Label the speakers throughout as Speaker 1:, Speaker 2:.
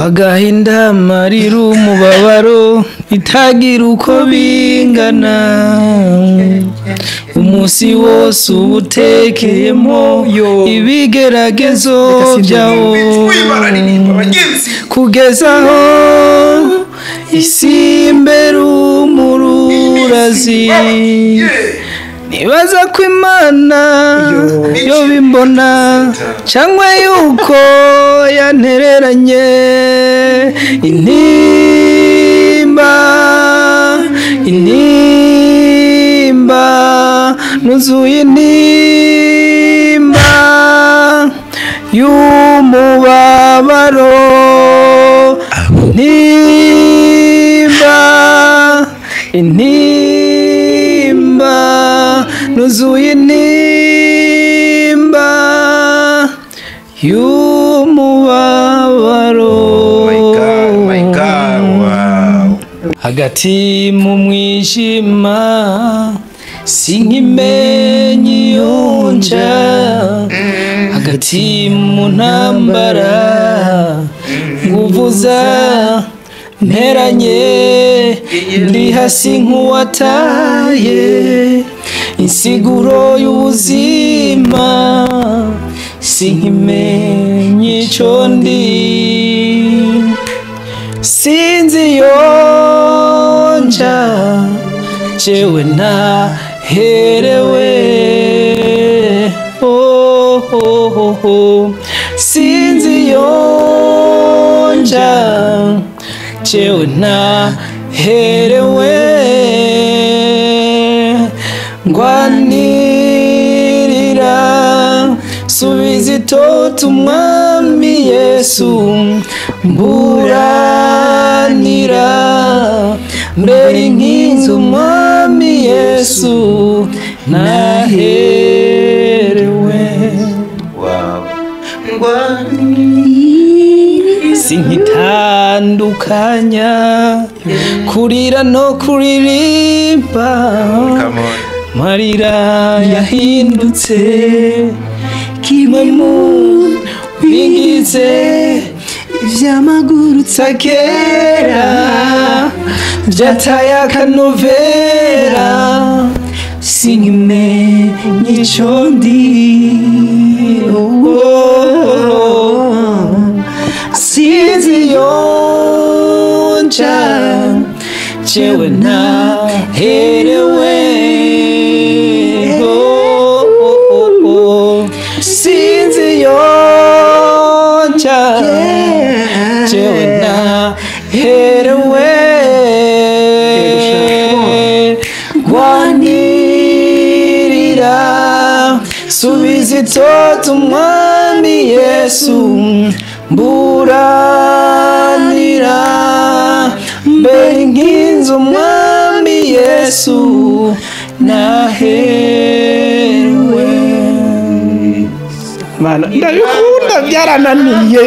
Speaker 1: Wagahinda amarira umubabaro itagira uko bingana, umunsi wose uwutekeyemo ibigeragezo byawo, kugeza aho isi imbere umururazi. Nibaza ko Imana yo bimbona cyangwa yuko yantereranye. Intimba, intimba, nuzuye intimba y'umubabaro. Intimba, intimba, nuzuye intimba y'umubabaro.
Speaker 2: My God, my God, wow.
Speaker 1: Hagati mu mwijima sinkimenya iyo nja, hagati mu ntambara nguvuza mperanye, ndi hasi nk'uwataye insiguro y'ubuzima, sinkimenya ico ndi. Sinzi iyo nja jewe ntaherewe, oh, oh, oh, oh. Sinzi iyo nja jewe ntaherewe, ngwanirira subiza itoto umwami Yesu, mburanira mbere inkinzi umwami Yesu naherewe.
Speaker 2: Wow.
Speaker 1: Sinkitandukanya kurira no kuririmba,
Speaker 2: Come on.
Speaker 1: marira yahindutse kimwe mu bigize
Speaker 3: ivyamagurutsa
Speaker 1: kera, byataye akanovera, sinkimenya ico ndi. Oh, oh, oh. Sinzi iyo nja jewe ntaherewe, oh, oh, oh, oh. Sinzi iyo nja jewe ntaherewe, ngwanirira subiza itoto umwami Yesu, mburanira mbere inkinzi umwami Yesu naherewe. Mana ndabikunda byarananiye.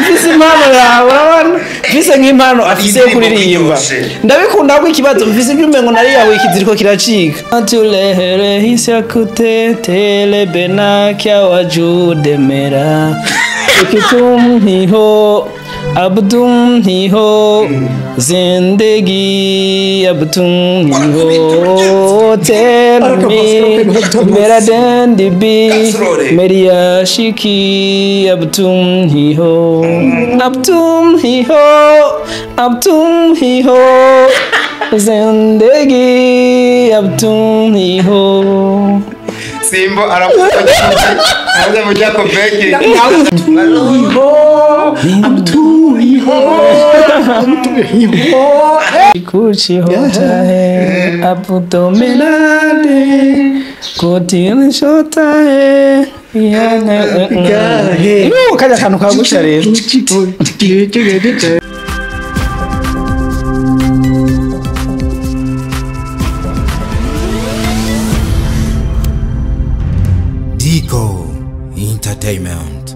Speaker 1: Mfise impano yawe, urabona mfise nk'impano afise yo kuririmba, ndabikunda ko ikibazo mfise iby'umengo nari yawe ikiziriko kiracika. Tulehere hisakute bena kya wajude mera ikitum ho अब तुम ही हो जिंदगी, अब तुम ही हो तेरे मेरा दंड भी मेरी आशिकी, अब तुम ही हो, अब तुम ही हो, अब तुम ही हो जिंदगी, अब तुम ही हो।
Speaker 2: Simbo aravuga aravuga ko beki
Speaker 1: कुछ होता है अब तो मिला दे को दिल सोता है kajya akantu kagusha rero.
Speaker 4: Dico Entertainment.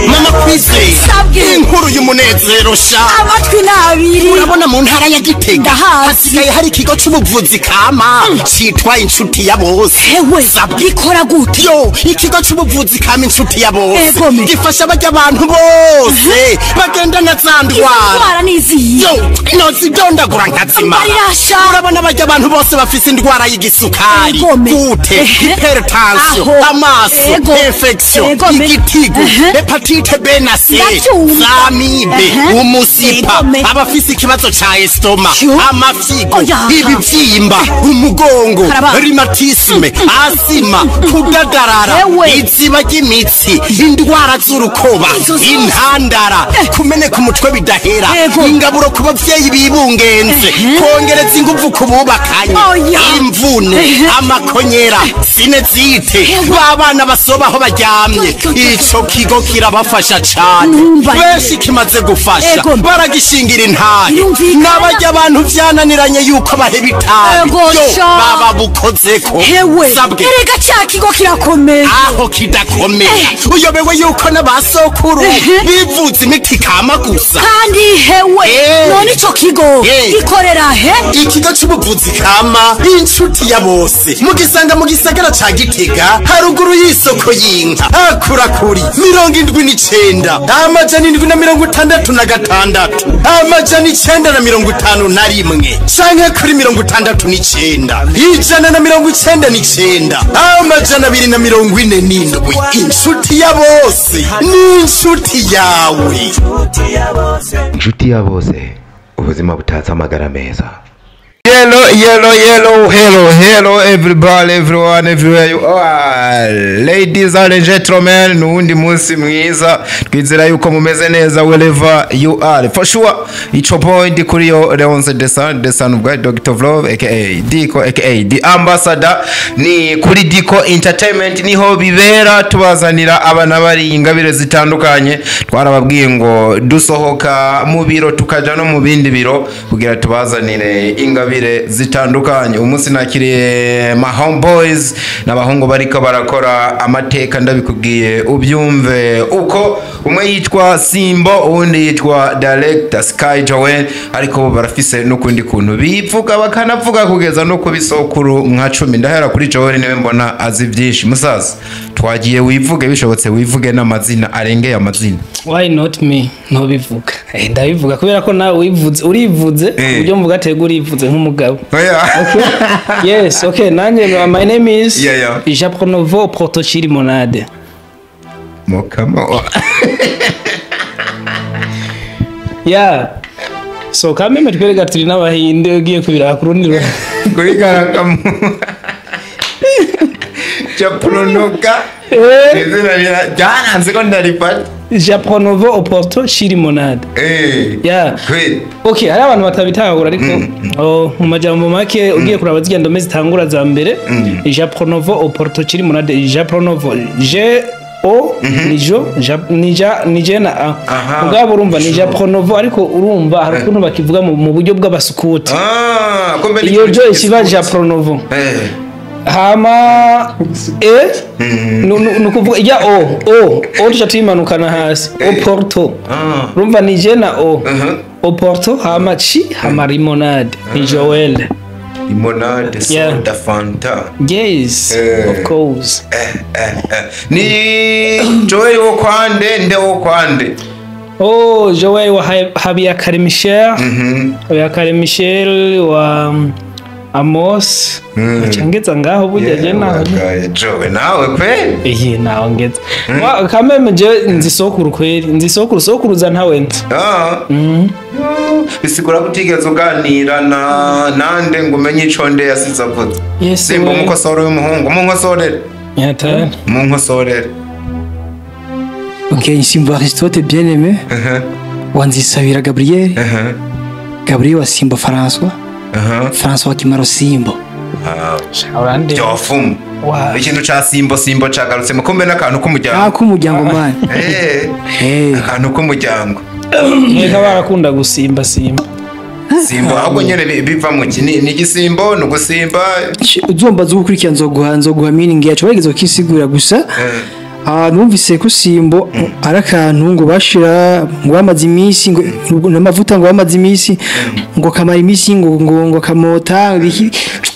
Speaker 3: Mama Kwizera, inkuru y'umunezero sha.
Speaker 4: Amatwi n'abiri.
Speaker 3: Urabona mu ntara ya Gitega
Speaker 4: Ndahazi.
Speaker 3: hasigaye hari ikigo c'ubuvuzi kama citwa Inshuti ya Bose.
Speaker 4: Hewe,
Speaker 3: Sabwe.
Speaker 4: gikora gute?
Speaker 3: Yo, ikigo c'ubuvuzi kama Inshuti ya Bose
Speaker 4: Egome.
Speaker 3: gifasha barya abantu bose bagendana za
Speaker 4: Izo
Speaker 3: ndwara.
Speaker 4: ndwara n'iziyi?
Speaker 3: Yo, nozidondagura nkazimara.
Speaker 4: Mbarirasha.
Speaker 3: Urabona barya abantu bose bafise indwara y'igisukari,
Speaker 4: Egome.
Speaker 3: gute, hypertension,
Speaker 4: Aho.
Speaker 3: amaso,
Speaker 4: Ego.
Speaker 3: infection,
Speaker 4: Egome.
Speaker 3: igitigu,
Speaker 4: Ehe.
Speaker 3: hépatite B na C,
Speaker 4: Ndavyumva.
Speaker 3: zamibe, umusipa,
Speaker 4: Egome.
Speaker 3: abafise ikibazo ca estomac,
Speaker 4: Yo.
Speaker 3: amafyigo,
Speaker 4: Oya.
Speaker 3: ibivyimba, umugongo,
Speaker 4: Karaba.
Speaker 3: rhumatisme, asima, kudadarara,
Speaker 4: Ewe.
Speaker 3: iziba ry'imitsi, indwara z'urukoba,
Speaker 4: Izo zose.
Speaker 3: intandara, kumeneka umutwe bidahera,
Speaker 4: Ego.
Speaker 3: ingaburo ku bavyeyi bibungenze, kongereza inguvu ku bubakanye,
Speaker 4: Oya.
Speaker 3: imvune,
Speaker 4: Ehe.
Speaker 3: amakonyera, sinezite,
Speaker 4: Ewe.
Speaker 3: b'abana basoba aho baryamye.
Speaker 4: Yo, yo, yo, yo.
Speaker 3: Ico kigo kirabafasha cane.
Speaker 4: Numva.
Speaker 3: Benshi kimaze gufasha
Speaker 4: Ego.
Speaker 3: baragishingira intahe,
Speaker 4: Birumvikana.
Speaker 3: n'abarya abantu vyananiranye yuko baheba itabi,
Speaker 4: Ego,
Speaker 3: yo
Speaker 4: sha.
Speaker 3: baba bukozeko.
Speaker 4: Hewe,
Speaker 3: Sabwe.
Speaker 4: erega ca kigo kirakomeye.
Speaker 3: Aho kidakomeye, uyobewe yuko n'abasokuru
Speaker 4: Ehe.
Speaker 3: bivuza imiti kama gusa?
Speaker 4: Kandi hewe,
Speaker 3: Eh.
Speaker 4: none ico kigo
Speaker 3: Eh.
Speaker 4: gikorera he?
Speaker 3: Ikigo c'ubuvuzi kama Inshuti ya Bose mugisanga mu gisagara ca Gitega, haruguru y'isoko y'inka, hakurakuri 79 766 951 canke kuri 69 199 247. Inshuti ya Bose ni inshuti yawe.
Speaker 2: Inshuti ya Bose, ubuzima butatse amagara meza. Hello, hello, hello, hello, hello, everybody, everyone, everywhere you are. Ladies and gentlemen, nuwundi munsi mwiza. Twizera yuko mumeze neza wherever you are. For sure, ico point kuri yo Leonce Desan, Desan of God, Dr. Vlove, aka Diko, aka The Ambassador. Ni kuri Diko Entertainment niho bibera, tubazanira abana bari ingabire zitandukanye. Twarababwiye ngo dusohoka mu biro tukaja no mu bindi biro kugira tubazanire ingabire zitandukanye. Umunsi nakiriye ma homeboys n'abahungu bariko barakora amateka, ndabikubwiye ubyumve uko. Umwe yitwa Simbo, uwundi yitwa Director Sky Joel, ariko bo barafise n'ukundi kuntu bivuga, bakanavuga kugeza no ku bisokuru nka 10. Ndahera kuri Joel, niwe mbona azi byinshi. Musaza, twagiye, wivuge, bishobotse wivuge n'amazina arengeye amazina.
Speaker 1: Why not me? Ntobivuga. Ndabivuga kubera ko nawe wivuze, urivuze. Uburyo mvuga atega, urivuze nk'umugabo.
Speaker 2: Oya.
Speaker 1: Okay. Yes, okay. Nanje my name is
Speaker 2: Yeah.
Speaker 1: Japronovo Protochiri Monade.
Speaker 2: Mokama.
Speaker 1: Yeah. So kameme twereka turi n'abahinde, ugiye kubiraba ku rundi ruhande.
Speaker 2: Kuri karakamu. Japronoka. Izina ryaranze ko ndarifata.
Speaker 1: Japronovo Oporto Chiri Monade. Yeah.
Speaker 2: Kweli.
Speaker 1: Okay, hari abantu batabitahura, ariko oh, mu majambo make ugiye kuraba zirya ndome zitangura za mbere, Japronovo Oporto Chiri Monade, Japronovo, J O ni jo, ni ja, ni je na a.
Speaker 2: Aha.
Speaker 1: Mugabo urumva ni Japronovo, ariko urumva hari ukuntu bakivuga mu buryo bw'abasukuti.
Speaker 2: Ah, kumbe ni
Speaker 1: Iyo jo ikiba Japronovo. Hama e nukuvuga ya o o o tuca tuyimanukana hasi, Oporto. Urumva ni je na o. Oporto, hama chi, hama limonade, ni Joel.
Speaker 2: Limonade,
Speaker 1: Yeah.
Speaker 2: soda, Fanta.
Speaker 1: Yes, of course.
Speaker 2: Ni Joel wo kwande, nde wo kwande?
Speaker 1: Oh, Joel wa Habiyakare Michel. Habiyakare Michel wa Amos. Acangeza ngaho burya je naho.
Speaker 2: Wagaye, Joel nawe kweli.
Speaker 1: Iye naho ngeze. Kameme je nzi sokuru kweli, nzi sokuru, sokuruza ntawe nzi.
Speaker 2: Ah. Bisigura ko utigeze uganira na nande ngo umenye ico nde yasize avuze.
Speaker 1: Yes.
Speaker 2: Simba,
Speaker 1: we.
Speaker 2: umukosore w'umuhungu, munkosorere.
Speaker 1: Nyatari.
Speaker 2: Munkosorere.
Speaker 5: Ok, Simbo Aristote bien-aimé. Wanzisabira Gabriel. Gabriel wa Simbo François. François Kimaro Simbo.
Speaker 1: Urande.
Speaker 2: Byofuma.
Speaker 1: Wa.
Speaker 2: Ikintu ca Simbo, Simbo cagarutsemo, kumbe n'akantu k'umuryango.
Speaker 5: Ah, k'umuryango man.
Speaker 2: Akantu k'umuryango.
Speaker 1: Nkeka barakunda gusimba simba.
Speaker 2: Simbo ahubwo nyene biva mu ki? Ni igisimbo, ni ugusimba?
Speaker 5: Uzomba zugukurikira, nzoguha meaning yacu bageze kukisigura gusa. Ah, numvise ko simbo ari akantu ngo bashira ngo bamaze iminsi, ngo n'amavuta, ngo bamaze iminsi, ngo kamara iminsi, ngo kamota biki.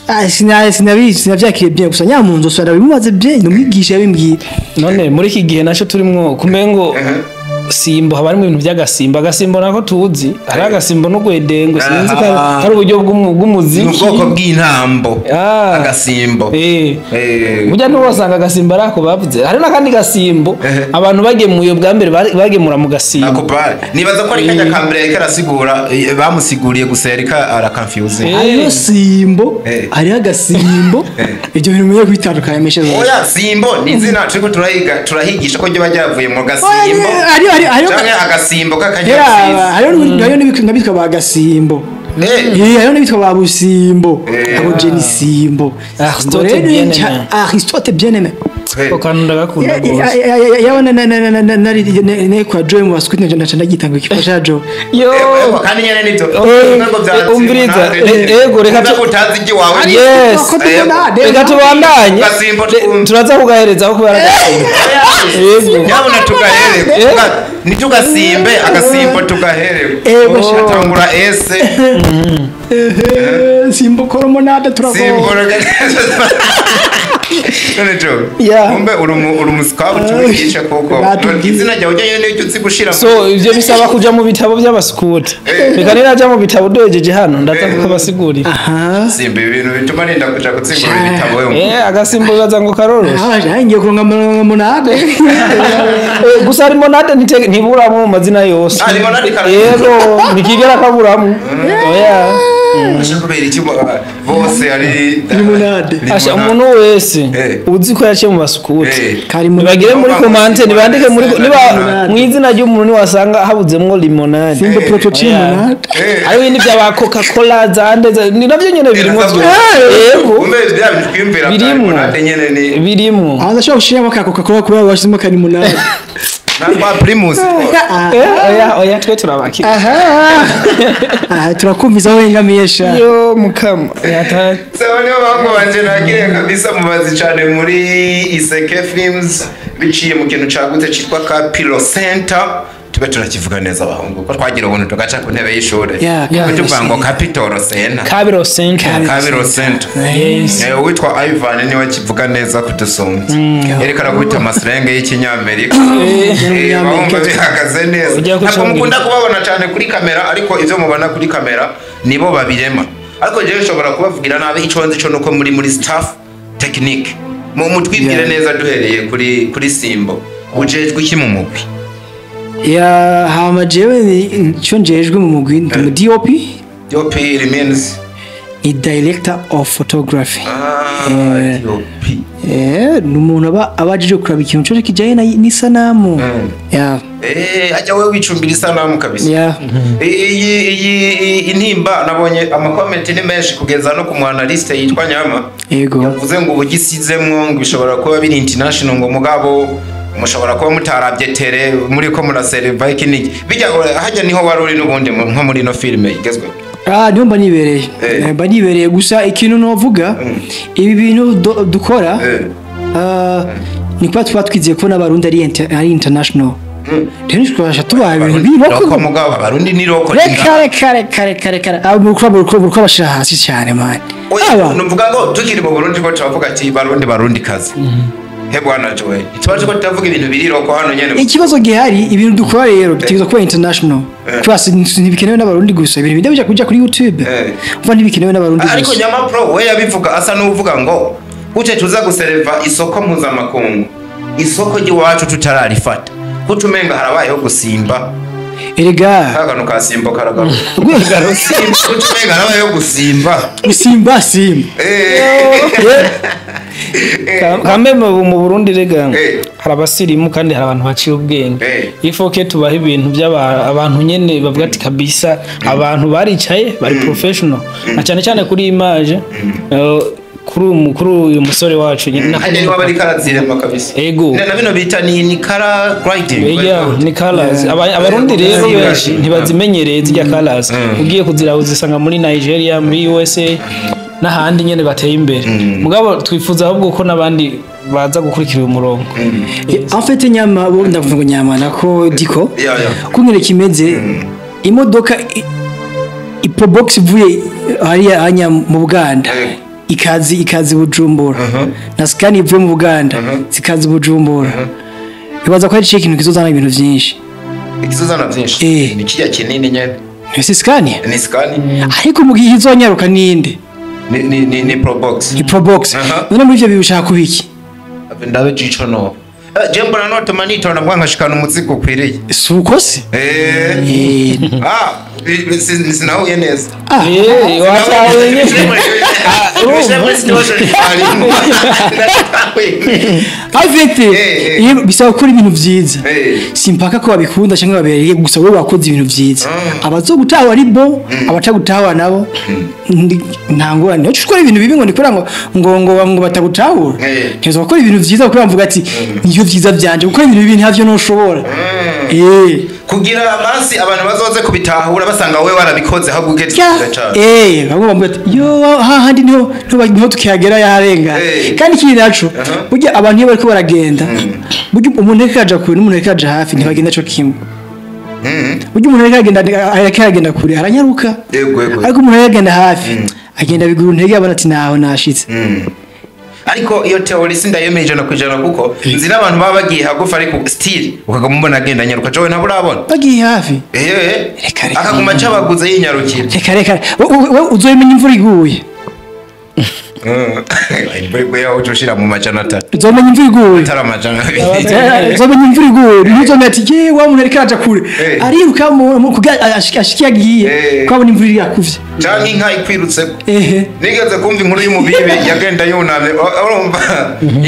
Speaker 5: Ah, sinabizi, sinavyakiriye bien. Gusa nyamunzu so ndabimubaze bien, numwigisha yabimbwiye.
Speaker 1: None muri iki gihe naco turimwo, kumengo simbo haba harimo ibintu by'agasimbo. Agasimbo nako tuzi hari agasimbo n'ugwedengwe, sinzi ko ari uburyo
Speaker 2: Ni
Speaker 1: bw'umuziki.
Speaker 2: ubwoko bw'intambo.
Speaker 1: Ah.
Speaker 2: Agasimbo.
Speaker 1: Burya ntiwosanga agasimbo ari ako bavuze, hari n'akandi gasimbo abantu bagemuye bwa mbere bagemura mu gasimbo.
Speaker 2: Ako pare nibaza ko ari kajya ka mbere yariko arasigura, bamusiguriye gusa yariko araconfuse.
Speaker 5: Hariho simbo, hariho agasimbo. Ibyo bintu umenye kwitandukanya meshe.
Speaker 2: Oya, simbo ni izina turiko turahiga, turahigisha ko ryoba ryavuye mu gasimbo
Speaker 5: Hariho
Speaker 2: canke agasimbo k'akanyabisizi.
Speaker 5: Hariho n'abitwa ba gasimbo. Hariho n'abitwa ba busimbo. Abo Jenny Simbo.
Speaker 1: Aristote
Speaker 5: Ngo rero
Speaker 1: bien-aimé.
Speaker 5: Aristote bien-aimé.
Speaker 1: Ako kantu ndagakunda rwose.
Speaker 5: Yabona nari ne kwa Joy mu baskuti, naca ndagitanga ikifasha Joy.
Speaker 1: Yo.
Speaker 2: Kandi nyene nivyo. Ngo vyatsi,
Speaker 1: Umviriza, ego, reka
Speaker 2: utazi iry'iwawe.
Speaker 1: Yes.
Speaker 5: Ko tubona,
Speaker 1: Reka tubandanye.
Speaker 2: Gasimbo twumve.
Speaker 1: Turaza kugaherezaho kubera agasimbo. Yego.
Speaker 2: Nyabuna tugahere. Ntitugasimbe agasimbo, tugahere.
Speaker 5: Ego.
Speaker 2: Atangura ese.
Speaker 5: Simbo koromonade turago.
Speaker 2: Simbo. None jo,
Speaker 1: Yeah.
Speaker 2: kumbe uri umusikabu, tubigishe kuko
Speaker 5: Batubwiye.
Speaker 2: izina ryawe ujyanye n'ibyo uzi gushira.
Speaker 1: So ivyo bisaba kuja mu bitabo by'abaskuti. Reka niraja mu bitabo duhejeje hano, ndaza kukabasigurira.
Speaker 5: Aha.
Speaker 2: Simba ibintu bituma ninda kuja gutsigura ibitabo yo.
Speaker 1: Agasimbo bibaza ngo karoroshe.
Speaker 5: Ah, ngiye kuronka monade.
Speaker 1: Gusa limonade ntiburamo mu mazina yose.
Speaker 2: Ah, limonade
Speaker 1: Yego, ntikigera kaburamo, oya.
Speaker 2: Asha, kubera iki bose ari
Speaker 5: Limonade.
Speaker 1: Asha, umuntu wese uzi ko yaciye mu basukuti,
Speaker 5: Kari mu
Speaker 1: nibagire muri commentaire, nibandike muri niba
Speaker 5: Limonade.
Speaker 1: mu izina ry'umuntu niwasanga habuzemwo limonade.
Speaker 5: Simbo prototype
Speaker 1: Oya.
Speaker 5: monade.
Speaker 1: Hariho ibindi by'aba Coca Cola zande ni navyo nyene birimo vyose. Yego.
Speaker 2: Kumbe bya bintu twiyumvira bwa
Speaker 1: Birimwo.
Speaker 2: limonade nyene ni
Speaker 1: Birimo.
Speaker 5: Ah, ndashobora gushiramo ka Coca Cola kubera bashizemo ka limonade.
Speaker 2: Na Primus.
Speaker 1: Oya, oya, twe turabakira.
Speaker 5: Aha. Aha, turakumviza aho wengamiye sha.
Speaker 1: Yo mukama yataye.
Speaker 2: Sawa, niyo bahungu banje nakiriye kabisa, mubazi cyane muri Iseke Films biciye mu kintu cagutse citwa Capilo Center. Tube turakivuga neza abahungu, ko twagira ubuntu tugaca ku ntebe y'ishure.
Speaker 5: Yeah,
Speaker 2: Tube tuvuga ngo Capitol Center.
Speaker 1: Kabiro Center.
Speaker 2: Kabiro Center.
Speaker 1: Yes.
Speaker 2: Uwitwa Ivan niwe kivuga neza kudusumbya, yerekana kwita amaslenge y'ikinyamerika. Bahumva bihagaze neza.
Speaker 1: Ugiye
Speaker 2: Ntabwo
Speaker 1: kucungira.
Speaker 2: mukunda kubabona cyane kuri kamera, ariko ivyo mubona kuri kamera nibo babirema. Ariko jewe nshobora kubavugira nabi. Ico nzi co nuko muri staff technique. Mu mutwibwire neza, duhereye kuri Simbo, ujejwe iki mu mugwi?
Speaker 5: Ya, hama jewe icyo njejwe mu mugwi, ndi mu DOP.
Speaker 2: DOP means?
Speaker 5: Ni director of photography.
Speaker 2: Ah, DOP.
Speaker 5: Ni umuntu aba aje kuraba ikintu cyose kijyanye n'isanamu. Ya.
Speaker 2: Ajya we wicumbira isanamu kabisa.
Speaker 5: Ya.
Speaker 2: Iyi intimba nabonye amakomenti ni menshi, kugeza no ku mwanaliste yitwa Nyama.
Speaker 5: Yego.
Speaker 2: Yavuze ngo ubugisizemwo ngo bishobora kuba biri international, ngo mugabo mushobora kuba mutarabye tere muri ko muraseriva iki niki bijya hajya niho wari uri n'ubundi nko muri ino filime igezweho.
Speaker 5: Ah, niho mba nibereye. Mba nibereye. Gusa ikintu novuga, ibi bintu dukora, ah, ni kuba tuba twizeye ko n'Abarundi ari international. Rero ntitwabasha tubaha ibintu
Speaker 2: Local.
Speaker 5: biri
Speaker 2: Mugabo Abarundi ni local.
Speaker 5: Reka, reka, reka, reka, reka. Abo muriko bashira hasi cyane, man. Aba
Speaker 2: Numvuga ngo tukiri mu Burundi ko turavuga ati Barundi, Barundi kazi he bwana Joel, ikibazo ko tutavuga ibintu biri local hano nyene.
Speaker 5: Ikibazo gihari, ibintu dukora rero bitegerezwa kuba international. Kubera ntibikenewe n'Abarundi gusa, ibintu bijya kuja kuri YouTube. Umva, ntibikenewe n'Abarundi
Speaker 2: Ariko
Speaker 5: gusa.
Speaker 2: Nyama Pro we yabivuga asa n'uvuga ngo gute tuza gusereva isoko mpuzamakungu, isoko ry'iwacu tutararifata, kuko umenga harabayeho gusimba.
Speaker 5: Erega
Speaker 2: Akantu ka simbo karagaruka. Kuko umenga harabayeho gusimba.
Speaker 5: Gusimba simba.
Speaker 1: Kambe mu Burundi rega hari abasirimu kandi hari abantu baciye ubwenge. Ifoke tubaha ibintu by'abantu nyene bavuga ati kabisa abantu baricaye bari professional, na cyane cyane kuri image, kuri uyu musore wacu nyene.
Speaker 2: Hajya niwe bari karazirema kabisa.
Speaker 1: Ego.
Speaker 2: Na bino bita ni color grading.
Speaker 1: Yeah, ni colors. Abarundi rero benshi ntibazimenyereye zirya colors. Ugiye kuzira uzisanga muri Nigeria, muri USA n'ahandi nyene bateye imbere. Mugabo twifuza ahubwo ko n'abandi baza gukurikira uyu murongo.
Speaker 5: En fait nyama bo ndavuga ngo nyama nako diko
Speaker 2: Yeah.
Speaker 5: kungere kimeze imodoka iprobox ivuye hariya hanya mu Buganda ikazi Bujumbura na Scania ivuye mu Buganda zikazi Bujumbura, ibaza ko ari ikintu kizozana ibintu byinshi.
Speaker 2: Ikizozana byinshi ni kijya kinini nyene.
Speaker 5: Ni Scania,
Speaker 2: ni Scania,
Speaker 5: ariko mu gihe izonyaruka ninde?
Speaker 2: Ni Probox.
Speaker 5: Ni Probox. None muri ivyo bibishaka kubiki?
Speaker 2: Ndabe jico no je mbona notuma nitonda mbwa nkashikana umuzigo ukwiriye.
Speaker 5: Si uko se?
Speaker 2: Sinahuye neza.
Speaker 1: Watahuye.
Speaker 5: Avete bisaba gukora ibintu vyiza, simpaka ko babikunda cyangwa babereye, gusa wowe wakoze ibintu vyiza, abazogutaha ari bo, abatagutaha nabo nta ngorane. Ntiwaca ukora ibintu bibi ngo nikora ngo batagutahura. Ntiwaza gukora ibintu vyiza kuko bavuga ati nivyo vyiza vyanje, gukora ibintu bibi ntavyo ntushobora.
Speaker 2: Kugira basi abantu bazoze kubitahura basanga wewe warabikoze ahubwo ugeze kure cyane.
Speaker 5: Bamwe bavuga ati yo hahandi niho tukihagera yaharenga. Kandi ikindi naco, burya abantu iyo bariko baragenda, burya umuntu ariko araja kure n'umuntu ariko araja hafi ntibagenda co kimwe. Burya umuntu ariko aragenda kure aranyaruka, ariko umuntu ariko aragenda hafi agenda bigura intege, abona ati naho nashitse.
Speaker 2: Ariko iyo teori sindayemeye 100% kuko nzi n'abantu baba bagiye hagufi ariko still ukaguma ubona agenda anyaruka. Jowe ntabwo urabona
Speaker 5: bagiye hafi,
Speaker 2: akaguma acabaguza yinyarukira.
Speaker 5: Reka wewe uzomenya imvura iguye.
Speaker 2: Imvura iguye aho uca ushira mu 300.
Speaker 5: Uzomenya imvura iguye.
Speaker 2: Atari 200.
Speaker 5: Uzomenya imvura iguye. Ntuzomenya ati ye wa muntu ariko araja kure ariruka ashiki yagiye ko abona imvura yakuvye
Speaker 2: canke inka ikwirutseko. Nigeze kumva inkuru y'umubibi yagenda yunamye, urumva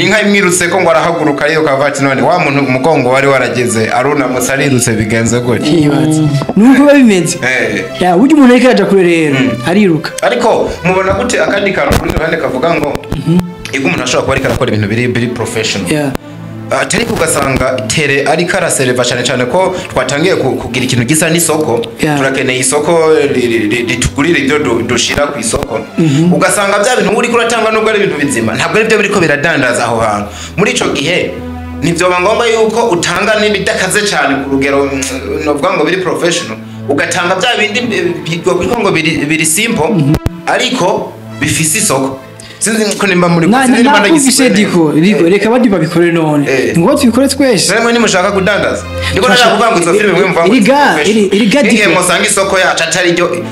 Speaker 2: inka imwirutseko ngo arahaguruka ariyo kavati, none wa muntu umugongo wari warageze arunamutse arirutse bigenze gutya.
Speaker 5: Nuko biba bimeze. Ya burya umuntu ariko araja kure rero ariruka.
Speaker 2: Ariko mubona gute akandi kantu kuri ruhande kavuga ngo ego umuntu ashobora kuba ariko arakora ibintu biri professional, atari ugasanga tere ariko arasereva cyane cyane ko twatangiye kugira ikintu gisa n'isoko, turakeneye isoko ritugurira ibyo dushira ku isoko, ugasanga bya bintu uri kuratanga nubwo ari ibintu bizima ntabwo ari byo biriko biradandaza aho hantu. Muri ico gihe ntivyoba ngombwa yuko utanga n'ibidakaze cyane ku rugero novuga ngo biri professional, ugatanga bya bindi biko ngo biri simple ariko bifise isoko. Sinzi ko nimba muri
Speaker 5: nakuvise diko reka abandi babikore none ngo tubikore twese.
Speaker 2: Namwe nimushaka kudandaza ndiko nashaka kuvuga ngo izo filime mwe mvuga ngo
Speaker 5: erega diko
Speaker 2: musanga isoko yacu atari ryo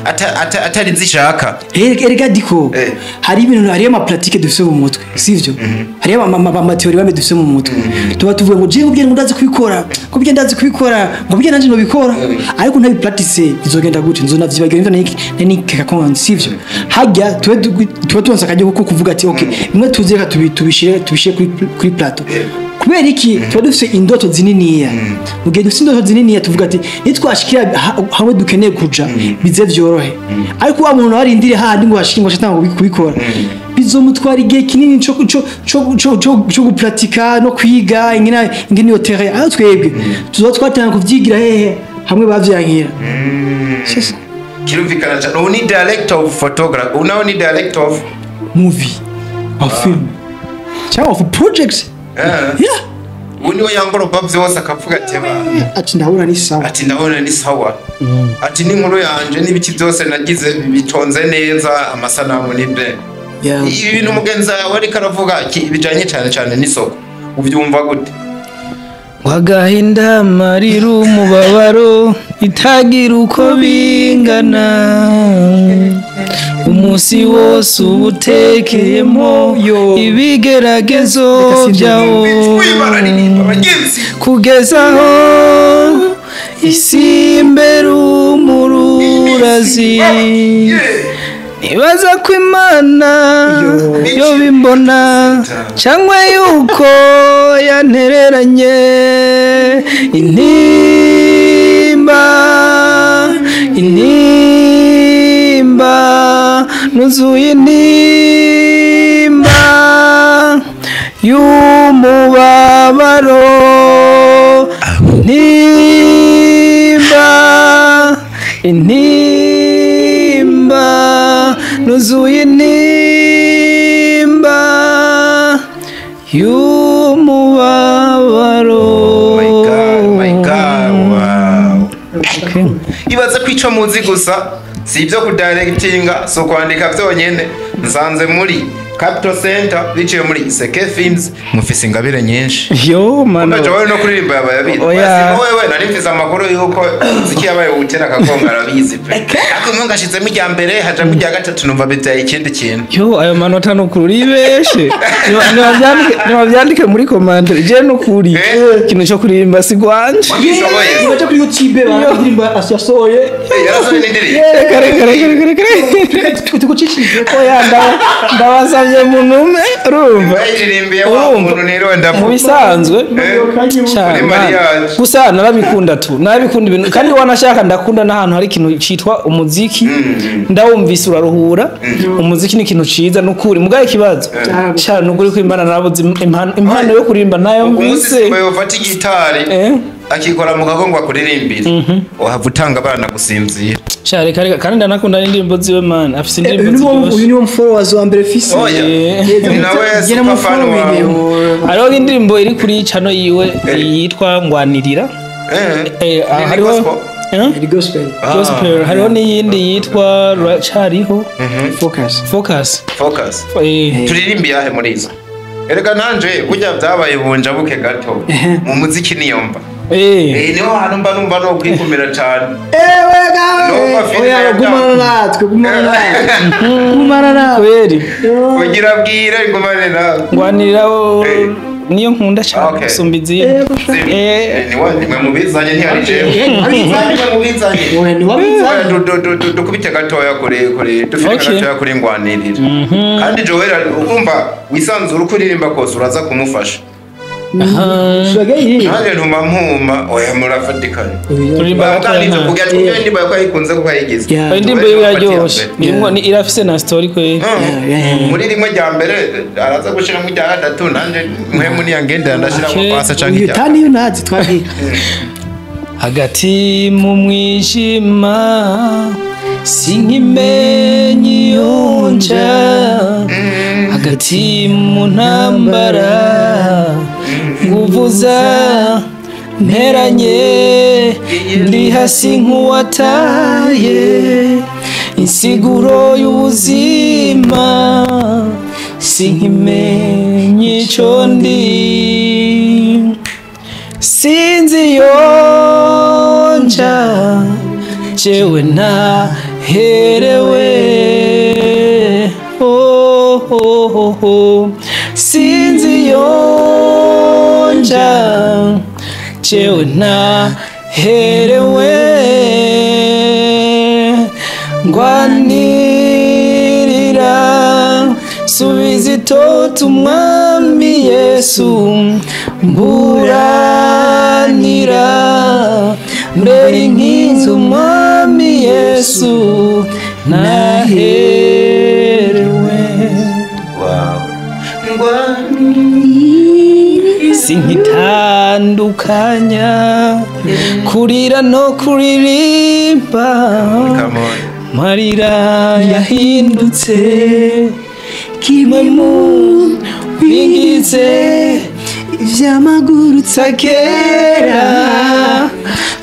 Speaker 2: atari zishaka.
Speaker 5: Erega diko hari ibintu, hari ama pratique dufise mu mutwe, sivyo? Hari ama theory bamwe dufise mu mutwe, tuba tuvuga ngo je ubye ndazi kubikora, kubye ndazi kubikora, ngo ubye nanje nobikora, ariko ntabi practice bizogenda gute? Nzonavyibagira ivyo nani kaka, sivyo? Hajya tuwe tubanza kajya kuko kuvuga ati okay bimwe tuzeka tubishire kuri plateau. Kubera iki tuba dufise indoto zininiya, mu gihe dufise indoto zininiya tuvuga ati nitwashikira hamwe dukeneye kuja bize vyorohe, ariko wa muntu arindire handi ngo ashike ngo ashitanga kubikora bizomutwara igihe kinini cyo gupratika no kwiga ingene iyo terrain. Aho twebwe tuzoba twatanga kuvyigira hehe hamwe bavyankira.
Speaker 2: Kirumvikana cyane. Ubu ni director of photography, ubu nawe ni director of
Speaker 5: movie of film cyangwa of project. Yeah.
Speaker 2: Ubu niwe yangoropa byose akavuga ati
Speaker 5: ati ndabona ni sawa,
Speaker 2: ati ndabona ni sawa, ati n'inkuru yanje n'ibiki byose nagize bitonze neza, amasanamu ni be. Ibi bintu mugenzi wawe ariko aravuga bijanye cyane cyane n'isoko, ubyumva gute?
Speaker 1: Wagahinda amarira umubabaro itagira uko bingana, umunsi wose ubutekeyemo ibigeragezo byawo, kugeza aho isi imbere umururazi. Nibaza ko Imana yo bimbona cyangwa yuko yantereranye intimba, intimba nuzuye intimba y'umubabaro, intimba, intimba nuzuye intimba Okay.
Speaker 2: Ibaze ko ico muzi gusa si ibyo kudirectinga, si ukwandika byonyene. Nsanze muri Capital Center biciye muri Iseke Films, mufise ingabire nyinshi.
Speaker 1: Yo mano.
Speaker 2: Unaje wewe no kuririmba yabaye abizi.
Speaker 1: Oya.
Speaker 2: Basi wewe nari mfise amakuru yuko ziki yabaye utera akagonga arabizi pe. Ariko mungu ashizemo irya mbere hajamo irya gatatu numva bitaye ikindi kintu.
Speaker 1: Yo ayo manota nukuri beshe. Nibavyandike muri commentaire. Je nukuri. Ikintu cyo kuririmba si gwanje.
Speaker 2: Wishoboye.
Speaker 5: Baje kuri YouTube baririmba yasohoye.
Speaker 2: Yarasohoye n'indirimbo.
Speaker 1: Reka reka reka reka reka.
Speaker 5: Tugucishije.
Speaker 1: Oya ndabasavye munume urumva.
Speaker 2: Bayiririmbiye wa muntu niriwe
Speaker 1: Mu
Speaker 2: ndavuga.
Speaker 1: bisanzwe
Speaker 2: Muri mariage.
Speaker 1: Gusa narabikunda tu, narabikunda ibintu kandi wanashaka ndakunda n'ahantu hari ikintu citwa umuziki. Ndawumvise uraruhura. Umuziki ni ikintu ciza nukuri mugaye ikibazo cyane nukuri kwimbana narabuze impano yo kuririmba nayo
Speaker 2: Umunsi
Speaker 1: mvise.
Speaker 2: simba yofata igitari akikora mu kagongo akuririmbira, wahava utanga abana gusinzira.
Speaker 1: Sha reka reka, kandi ndanakunda n'indirimbo ziwe man, afise indirimbo
Speaker 5: Uyu
Speaker 1: ziryoshe.
Speaker 5: niwo followers wa mbere fisi.
Speaker 2: Oya. Ni nawe super fan wawe.
Speaker 1: Hariho indirimbo iri kuri channel yiwe yitwa Ngwanirira.
Speaker 2: Ni
Speaker 1: Hariho
Speaker 2: gospel?
Speaker 5: Ni gospel.
Speaker 1: Gospel. Hariho n'iyindi yitwa Racariho.
Speaker 5: Focus.
Speaker 1: Focus.
Speaker 2: Focus. Turirimbiye ahe muri izo? Erega nanje burya byabaye bunjabuke gato mu muziki niyomba. Niho hantu mba numva no kwikumira cyane.
Speaker 5: Ewe gawe.
Speaker 2: Numva filime
Speaker 5: Oya
Speaker 2: ya
Speaker 5: gumana natwe, gumana natwe. Gumana natwe.
Speaker 1: Kweri.
Speaker 2: Kugira bwire ngumane nawe.
Speaker 1: Ngwanirira niyo nkunda cyane gusumba izindi.
Speaker 2: Ni nimwe mubizanye ntihari jewe. Nimwe mubizanye.
Speaker 5: Oya ni wabizanye.
Speaker 2: Dukubite gatoya kuri dufite gatoya kuri Ngwanirira. Kandi Joel urumva wisanzura uko uririmba kose uraza kumufasha. Nanjye ntuma mpuma oya murafatikanye.
Speaker 1: Turirimba gatoya.
Speaker 2: Kugira twumve indirimbo yuko yayikunze kuko yayigize.
Speaker 1: Indirimbo yiwe iraryoshe. Irimwo ni irafise na story kweri.
Speaker 2: Muri rimwe rya mbere araza gushiramo irya gatatu nanjye mpemu niyangendera ndashiramo pasa canke
Speaker 5: Uyu
Speaker 2: irya.
Speaker 5: tani yo nazi twagiye.
Speaker 1: Hagati mu mwijima sinkimenye iyo nja, hagati mu ntambara nguvuza mperanye, ndi hasi nk'uwataye insiguro y'ubuzima, sinkimenye ico ndi, sinzi iyo nja, jewe naherewe. Oh, oh, oh, oh. Sinzi iyo nja, jewe naherewe. Ngwanirira subiza itoto umwami Yesu, mburanira mbere inkinzi umwami Yesu naherewe. Sinkitandukanya kurira no kuririmba, marira yahindutse kimwe mu bigize
Speaker 5: Ivyamagurutsa
Speaker 1: kera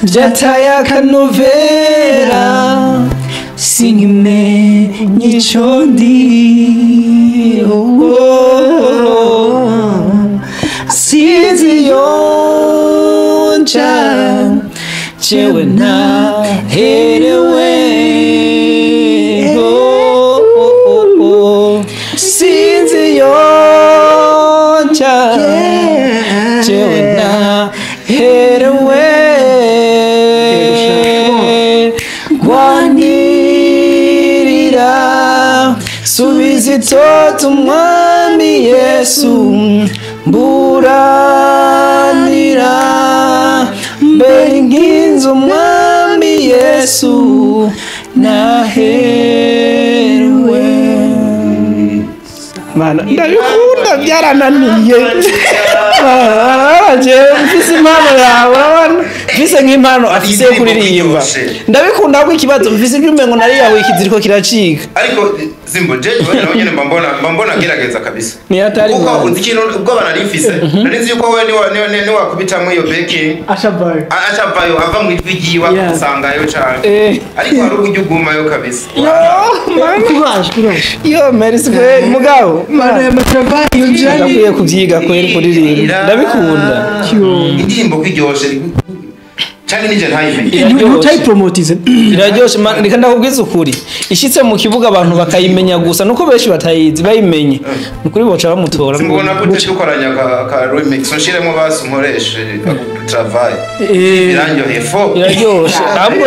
Speaker 1: byataye akanovera, sinkimenye ico ndi. Sinzi iyo nja, jewe naherewe. Sinzi iyo nja, jewe naherewe. Ngwanirira subiza itoto umwami Yesu, mburanira mbere inkinzi umwami Yesu naherewe. Mana ndabikunda byarananiye. Mfise impano yawe urabona, mfise nk'impano afise yo kuririmba. Ndabikunda ko ikibazo mfise ibyo umengo nariyahuye ikiziriko kiracika.
Speaker 2: Ariko Simbo je wewe nyene mbambona gerageza kabisa.
Speaker 1: Ni hatari
Speaker 2: kuko uzi ikintu ubwo banarifise. Nari yuko wewe ni wakubitamwe iyo baking. Ashavayo ava mu ijwi ryiwe akusangayo cyane. Ariko hari uburyo ugumayo kabisa.
Speaker 1: Yo
Speaker 5: courage.
Speaker 1: Yo merci kweli mugabo.
Speaker 5: Mana matrava iyo njani.
Speaker 1: Ndakwiye kuvyiga kweli kuririmba. Ndabikunda.
Speaker 2: Indirimbo kwiryoshe. Cyane nije ntayimenye.
Speaker 5: Utayipromotize.
Speaker 1: Iraryoshe reka ndakubwiza ukuri. Ishitse mu kibuga abantu bakayimenya gusa nuko benshi batayizi bayimenye. Nukuri boca bamutora.
Speaker 2: Simbona gute dukoranya ka remix nshiremo basi nkoreshe travail. Birandyoheye fo.
Speaker 1: Iraryoshe. Ahubwo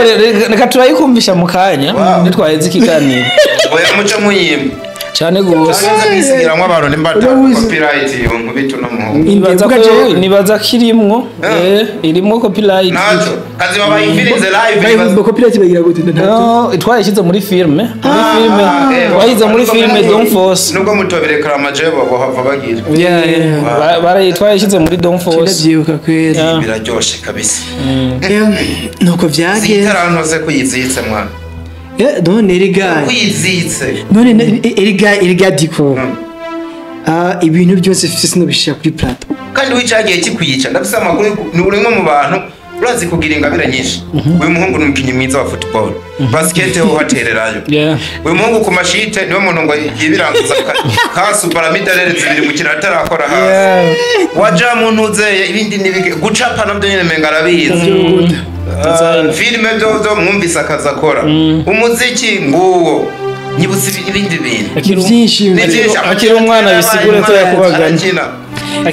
Speaker 1: reka turayikumvisha mu kanya nitwaheze ikiganiro.
Speaker 2: Oya muco muyimba.
Speaker 1: Cyane gose.
Speaker 2: Kwisigiramwo abantu nimbata copyright nkubito no muhungu.
Speaker 1: Nibaza kirimwo irimwo copyright.
Speaker 2: Naco kazima bayifirize live
Speaker 5: nibaza copyright bagira gute
Speaker 1: no twayishyize muri filme muri filme wayize muri filme Don Force
Speaker 2: nubwo mutoberekara amajebo bohava bagira.
Speaker 1: Barayi twayishyize muri Don Force.
Speaker 5: Ndavyibuka kwera.
Speaker 2: Biraryoshe kabisa.
Speaker 5: Nuko vyagenze.
Speaker 2: Zitarantoze kuyizitse mwana.
Speaker 5: None erega
Speaker 2: kwizitse
Speaker 5: none erega diko ibintu byose fise sinobishira kuri plateau
Speaker 2: kandi wicagiye kikuyica ndafise amakuru ni urimwe mu bantu urazi kugira ingabire nyinshi. Uyu muhungu ni umukinyi mwiza wa football basket ho hatererayo. Uyu muhungu ku mashite niwe muntu ngo yibiranguza ka supermidalere zibiri mu kintu atarakora hasi waja muntu uzeye ibindi nibike gucapa navyo nyene menga arabizi. Filime byo mwumvise akazi akora umuziki nguwo nyibutse ibindi bintu
Speaker 5: byinshi
Speaker 1: akiri umwana bisigure ko yakubagana.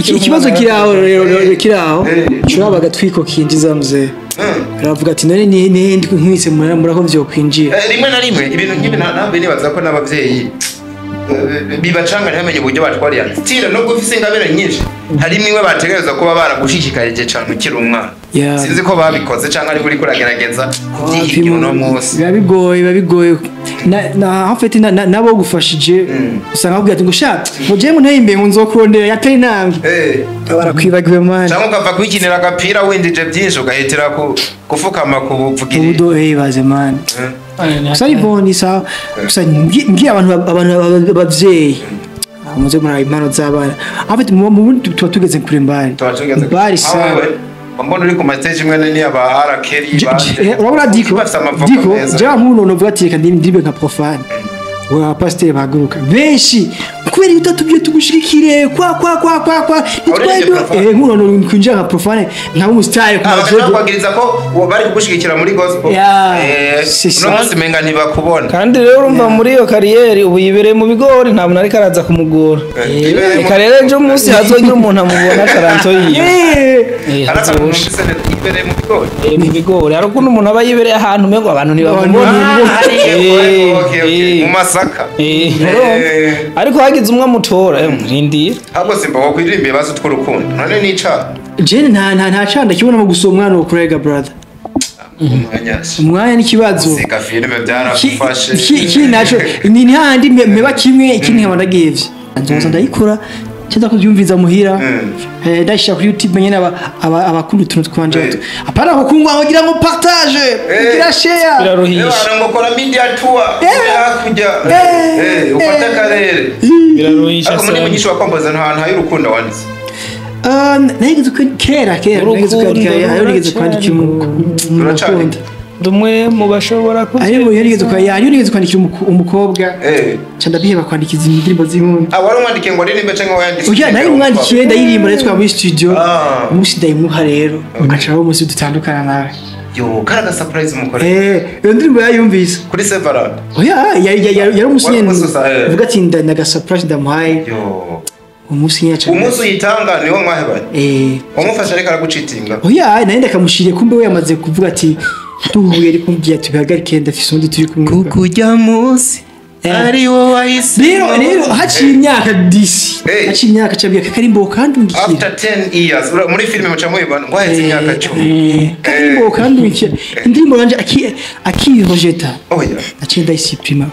Speaker 5: Ikibazo kiraho rero kiraho curaba gatwiko kinjiza mzee aravuga ati none ni ndi nkwise murako vyo kwinjira
Speaker 2: rimwe na rimwe ibintu nkibi ntabwo nibaza ko n'abavyeyi bibacanga ntamenye uburyo batwariye tira nubwo ufise ingabire nyinshi hari imwe bategereza kuba baragushishikarije cyane ukiri umwana. Sinzi ko babikoze cyangwa ari kuri kuragerageza kubyihigira uno munsi.
Speaker 5: Biba bigoye na en fait nabo gufashije usanga bakubwira ati ngo sha ngo je ngo nteye ngo nzokurondera yateye intambwe barakwibagiwe man
Speaker 2: cyangwa ukava kwikinira agapira windije byinshi ugahitira gufukama ku buvugiri
Speaker 5: ubudo baze man gusa ari bon isa gusa ngiye abantu abavyeyi muze muri impano z'abana en fait mu bundi tuba tugeze kure mbari mbari sana
Speaker 2: mbona uri ku stage imwe ni aba R Kelly
Speaker 5: bande urabona diko ja nkuno novuga ati reka ndibe nka profane wa pasteur bahaguruka benshi kubera iyo utatubwiye tugushigikire kwa kwa kwa kwa kwa nitwe nkuno no kwinjira nka profane nka umustar
Speaker 2: ku majogo kwagiriza ko bari kugushigikira muri gospel no munsi menga ntibakubona
Speaker 1: kandi rero urumva muri iyo kariyeri ubu yibereye mu bigori nta muntu ariko araza kumugora reka rero ejo munsi hazogira umuntu amubona taranto yiwe mu bigori hari ukuntu umuntu aba yibereye ahantu umengo abantu ntibamubona
Speaker 2: mu masaka
Speaker 1: ariko hagize umwe amutora murindiye
Speaker 2: ahubwo simba wo kuririmba ibibazo tw'urukundo none nica
Speaker 5: Jene nta canda kibona mu gusoma umwana wo kurega brother umwanya n'ikibazo
Speaker 2: sika filime byarafashe
Speaker 5: iki naco ni handi meba kimwe ikindi nkaba ndagihevye nzoza ndayikora cyaza kubyumviza muhira ndashira kuri YouTube nyene abakunda utuntu twanje apana ko kungwa aho ngo partage kugira share
Speaker 1: biraruhisha
Speaker 2: ngo kora media tour hakujya ufata karere
Speaker 1: biraruhisha
Speaker 2: ariko muri munyisho wakompoza nta hantu y'urukundo wanditse
Speaker 5: nigeze kera nigeze kwandika urukundo
Speaker 1: ndumwe mu bashobora
Speaker 5: ariko yarigeze kwandikira umukobwa ca ndabiheba kwandika izi ndirimbo z'inkunda
Speaker 2: wari umwandikiye ngo aririmbe canke wayanditse
Speaker 5: oya nari umwandikiye ndayirimba rero twaba muri studio umunsi ndayimuha rero acaho umunsi dutandukana nawe
Speaker 2: yo karaga surprise mukore
Speaker 5: iyo ndirimbo yayumvise
Speaker 2: kuri Severand
Speaker 5: oya yari umunsi nyene uvuga ati ndaga surprise ndamuhaye umunsi nyacha
Speaker 2: umunsi uyitanga niwo mwahebanye wamufasha ariko aragucitinga
Speaker 5: oya nari ndakamushiriye kumbe we yamaze kuvuga ati duhuye ariko mbwiye tubihagarike ndafise undi turi kumwe
Speaker 2: kukujya munsi ari wowe wahise
Speaker 5: rero haciye imyaka disi haciye imyaka cabwiye kakarimbo kandi ungikira
Speaker 2: after 10 years muri filime muca mubibona ngo haheze imyaka 10
Speaker 5: kakarimbo kandi ungikira indirimbo yanje akirojeta
Speaker 2: oya
Speaker 5: aciye ndayisiprima